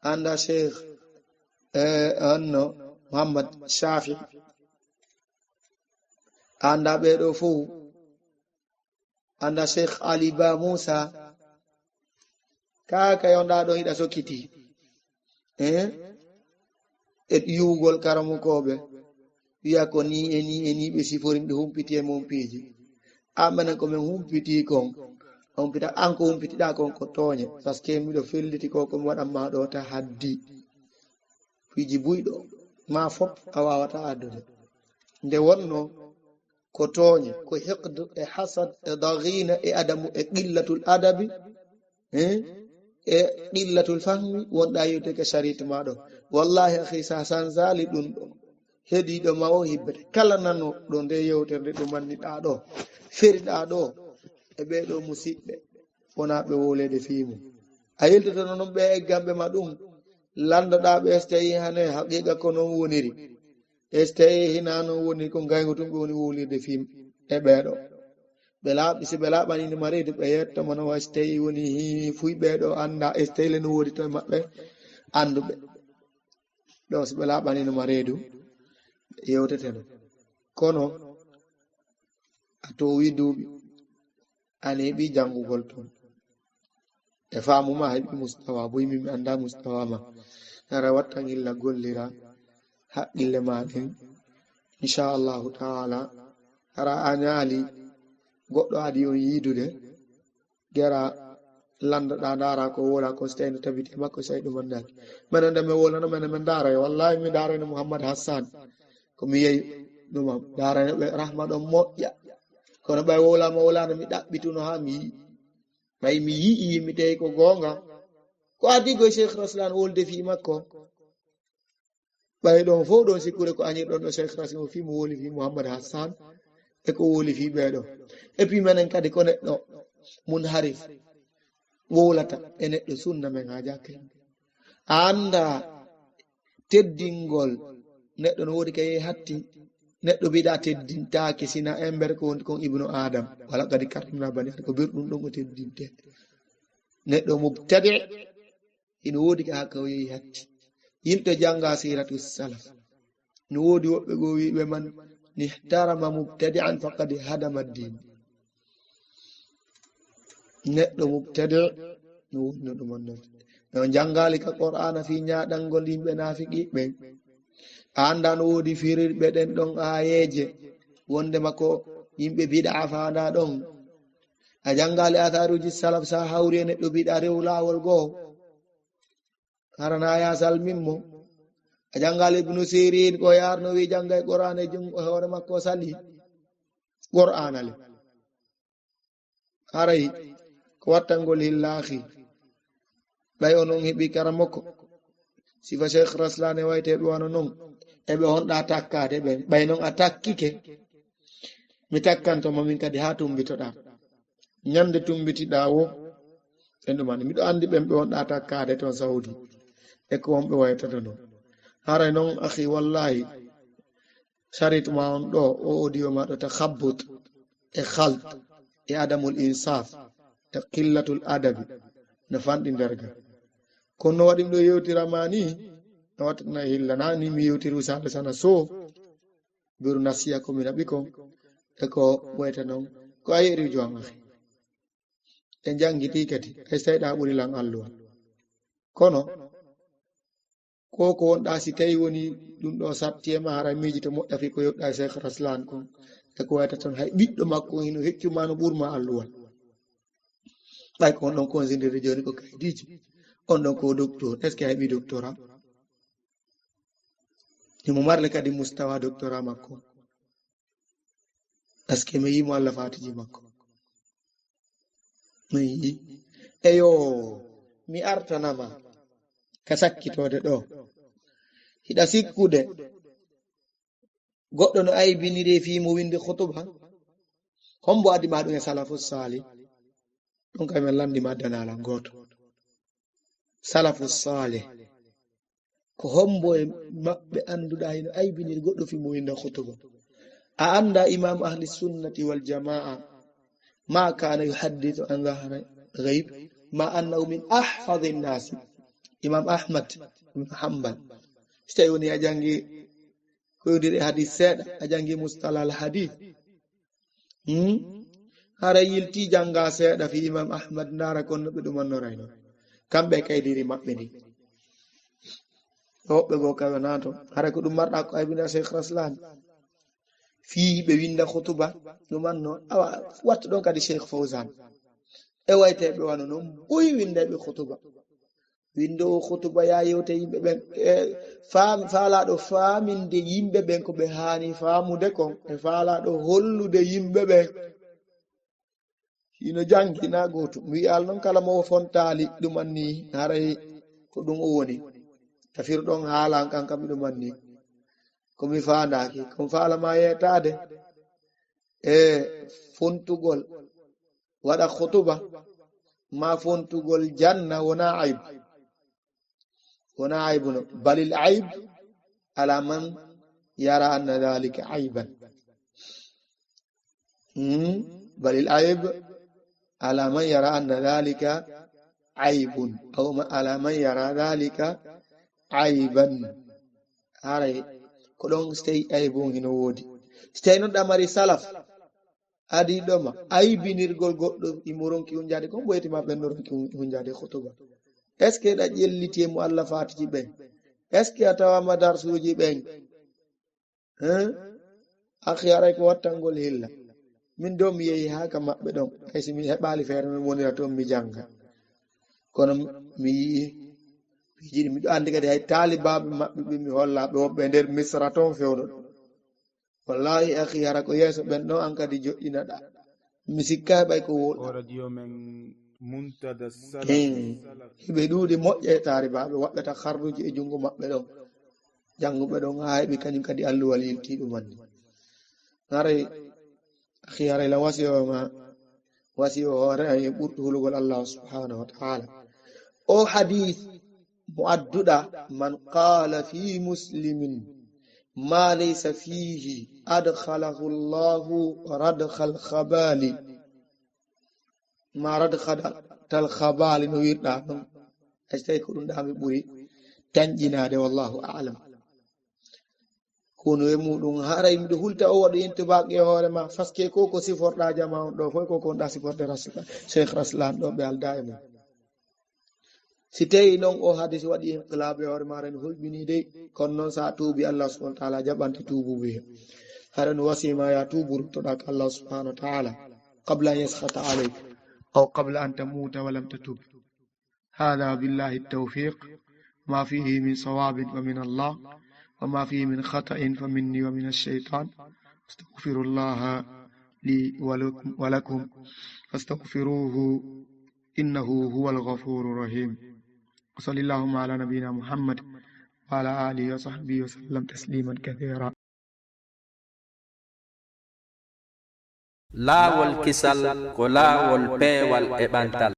Anda Cheikh, eh, onno Muhammad Shafi. Anda ɓe ɗo fow. Anda Cheikh Ali Ba Musa. Kaa ka yonɗa ɗon hiɗa sokkiti. Eh? E yiwugol karamokooɓe. Wi'a ko ni e ni e ni ɓe sifori, miɗo humpiti e mum piiji. An menen ko min humpiti kon. A humpita, an ko humpitiɗa kon ko tooñe. Parce que miɗo felliti ko, ko mi waɗan ma ɗo ta haddi. Piiji buyɗo. Ma fop a wawata addude. Nde wonno ko tooñe, ko hiqdu e hasad e daghina e adamu e qillatul adabi, eh, e qillatul fahmi wonɗa yewte ka sharit ma ɗo. Wallahi, akhi, sa sanzali ɗum ɗo, heɗiɗo ma o hibbete. Kala nano ɗo nde yewtere nde ɗum manniɗa ɗo, feriɗa ɗo, e ɓe ɗo musiɓɓe, wona ɓe wowlede fii mum. A yiltotono non ɓe eggamɓe ma ɗum, landoɗa ɓe, so tawi hane haqiqa ko non woniri. E so tawi hinaa non woni ko ngaygu tun ɓe woni wowlirde fii e ɓeeɗo. Ɓe laaɓi, si ɓe laaɓaniino ma reedu, ɓe yetto ma no wa si tawi woni hii fuy ɓeeɗo annda, e so tawi le no woodi to e maɓɓe annduɓe. Ɗo si ɓe laaɓaniino ma reedu, ɓe yewtete no. Kono a towi duuɓi, a neeɓi janngugol ton. E faamu ma heɓi mustawa, boy min mi annda mustawa ma. Hara wattan illa gollira haqqille ma ɗen. Insha Allahu ta'ala, hara a ñaali goɗɗo adi on yiidude, gera landoɗa, ndaara ko wola ko, so tawi no tabiti e makko, so tawi ɗum anndaaki. Menen nde min wolano, menen min ndaara, wallahi mi ndaarayno Muhammad Hassan. Ko mi yeyi ɗum am, ndaarayno ɓe rahma ɗon moƴƴa. Kono ɓay wowlama wowlano, mi ɗaɓɓituno haa mi yi'i. Ɓay mi yi'i, mi tawi ko goonga. Ko adii ko Cheikh Raslan wolde fii makko. Ɓay ɗon fow ɗon sikkure ko añirɗon ɗo Cheikh Raslan o fii mo woli fii Muhammad Hassan e ko woli fii ɓee ɗo. Et puis menen kadi ko neɗɗo munharif wowlata e neɗɗo sunna men haa jakke. A annda teddingol neɗɗo no woodi ka yehi hatti. Neɗɗo biɗa teddintaake sina embere ko wondi kon ibnu Adam. Wala kadi karramna bani Adam, ko bir ɗum ɗon o teddinte. Neɗɗo mubtadi ina woodi ka haka o yehi hatti. Yimɓe jannga siratu salaf. No woodi woɓɓe goo wi'ɓe man ihtarama mubtadi'an faqad hadama ad-din. Neɗɗo mubtadi no wonno ɗum on non. No janngaali ka Qur'aana fii ñaaɗangol yimɓe naafiqiiɓe ɓen. A annda no woodi firirɓe ɗen ɗon aayeeje wonde makko yimɓe bid'a faandaa ɗon. A janngaali athaaruuji salaf sa hawri e neɗɗo bid'a rew laawol goo. Hara na ya salmin mo. A janngaali Ibnu Sirin ko yaarno wi janngay Qur'aana e jungo hoore makko sali. Qur'aana le. Haray ko wattangol hillaahi. Ɓay onon heɓi karamoko. Sifa Cheikh Raslan e wayteeɓe wano non, eɓe honɗaa takkaade ɓen. Ɓay non a takkike, mi takkanto ma min kadi haa tumbitoɗaa. Ñande tumbitiɗaa wo, en ɗum anndi. Miɗo anndi ɓen ɓe honɗaa takkaade ton Saudi. E ko honɓe waytata non. Haray non, akhi, wallahi, saritu ma on ɗo, o audio ma ɗo, takhabbut, e khalt, e adamul insaf, e qillatul adabi, no fanɗi nder ga. Kono no waɗi miɗo yewtira ma ni, no waɗi na hilla na ni mi yewtiri Usabe Sana so, beru nasiya ko mina ɓikon, e ko wayta non, ko a yeɗi jo an akhi. En janngiti kadi, hay so tawii ɗa ɓuri lan alluwal. Kono, ko ko wonɗa si tawi woni ɗum ɗo satti e ma, hara miiji to moƴƴa fii ko yoɓɗa e Cheikh Raslan kon, e ko wayta ton hay ɓiɗɗo makko hino heccu ma no ɓur ma alluwal. Ɓay ko on ɗon konsindirde jooni ko kaydiiji, on ɗon ko docteur, est-ce que heɓi doctorat? Himo marle kadi mustawa doctorat makko. Est-ce que mi yiimo Allah faatiji makko? Mi yi'i. Eyo, mi artanama ka sakkitoode ɗo. Hiɗa sikkude goɗɗo no aybiniri fii mo winde khutuba? Hombo addi ma ɗum e salafu salih? Ɗum kay men landi ma danalan gooto. Salafu salih. Ko hombo e maɓɓe annduɗaa hino aybiniri goɗɗo fii mo winda khutuba? A anndaa Imam Ahli Sunnati wal Jamaa, ma kana yuhaddithu an zahri ghaib, ma annahu min ahfadhi nnasi. Imam Ahmad ibn Hanbal. Si tawi woni a jangi ko yowndiri e hadis seeɗa, a jangi mustalah al hadis. Hmm? Hara yilti janga seeɗa fii Imam Ahmad, ndaara kon no ɓe ɗumannorayno. Kamɓe e kaydiri maɓɓe ndi. Woɓɓe goo kawe naato. Hara ko ɗum marɗa ko aybina Cheikh Raslan. Fii ɓe winda khutuba, ɗumanno. Awa, wattu ɗon kadi Cheikh Fawzan. E wayte ɓe wano non, buy winda ɓe khutuba. Windoowo khutuba ya yewte yimɓe ɓen, e faam-, faalaaɗo faaminde yimɓe ɓen ko ɓe haani faamude kon, e faalaaɗo hollude yimɓe ɓen. Hino jangi na gooto. Mi wi'al non kala mo fontaali ɗum anni haray ko ɗum o woni. Tafir ɗon haalan kan kam ɗum anni. Ko mi faandaaki, ko mi faala ma yeetaade. E fontugol, waɗa khutuba, ma fontugol janna wona aybu. Wona aybu no. Balil ayb ala man yara anna dhalika ayban. Hmm? Balil ayb ala man yara anna dhalika aybun. Aw ma-, ala man yara dhalika ayban. Haray, ko ɗon so tawi aybu on hino woodi. So tawi non ɗa mari salaf, adii ɗo ma, aybinirgol goɗɗo himo ronki hunjaade, kon ɓoyti ma ɓen no ronki hun-, hunjaade khutuba. Est-ce que ɗa ƴelliti e mo Allah faatiji ɓen? Est-ce que a tawama darsuuji ɓen? Hein? Akhi, haray ko wattangol hilla. Min do mi yehi haa ka maɓɓe ɗon. Hay si mi heɓaali feere, mi wonira toon, mi jannga. Kono mi yi'i piiji ɗi, miɗo anndi kadi hay taalibaaɓe maɓɓe ɓe mi holla ɓe woɓɓe e nder Misra toon fewndo ɗon. Wallahi, akhi, hara ko yeeso ɓen ɗon an kadi joɗɗinaɗa. Mi sikkaay ɓay ko wowluɗa. O radio men Muntada Salafi. Hmm. Hiɓe ɗuuɗi moƴƴe taalibaaɓe, waɗɓe takarruji e junngo maɓɓe ɗon. Jannguɓe ɗon haa heɓi kañum kadi alluwal yiltiiɗo manni. Haray, akhi, haray lan wasiyo ma, wasiyo hoore an e ɓurɗo hulugol Allah subhanahu wa ta'ala. O hadith mo adduɗa, "Man qala fi muslimin ma laysa fihi adkhalahu Allahu radkhal khabali." Ma radkhal khabali no wirɗa non. Hay so tawi ko ɗum ɗa mi ɓuri tanƴinaade, wallahu a'lam. Kono e muɗum, haray miɗo hulta o waɗi intibaq e hoore ma, parce que ko ko siforɗa jama on ɗo fof, ko ko wonɗa siforde Rasul, Cheikh Raslan ɗo ɓe alda e mum. Si tawi non o hadis waɗi inqilab e hoore ma, ren hulɓini dey, kono non sa tuubi, Allah subhanahu wa ta'ala jaɓante tuububu he. Haɗa no wasima ya tuubu, ruttoɗa ka Allah subhanahu wa ta'ala, qabla an yaskhata alayk, aw qabla an tamuta wa lam tatub. هذا بالله التوفيق، ما فيه من صواب فمن الله، وما فيه من خطأ فمني ومن الشيطان. أستغفر الله لي ولكم، ولكم فاستغفروه إنه هو الغفور الرحيم. وصلى اللهم على نبينا محمد وعلى آله وصحبه وسلم تسليما كثيرا. Laawol kisal ko laawol peewal e ɓantal.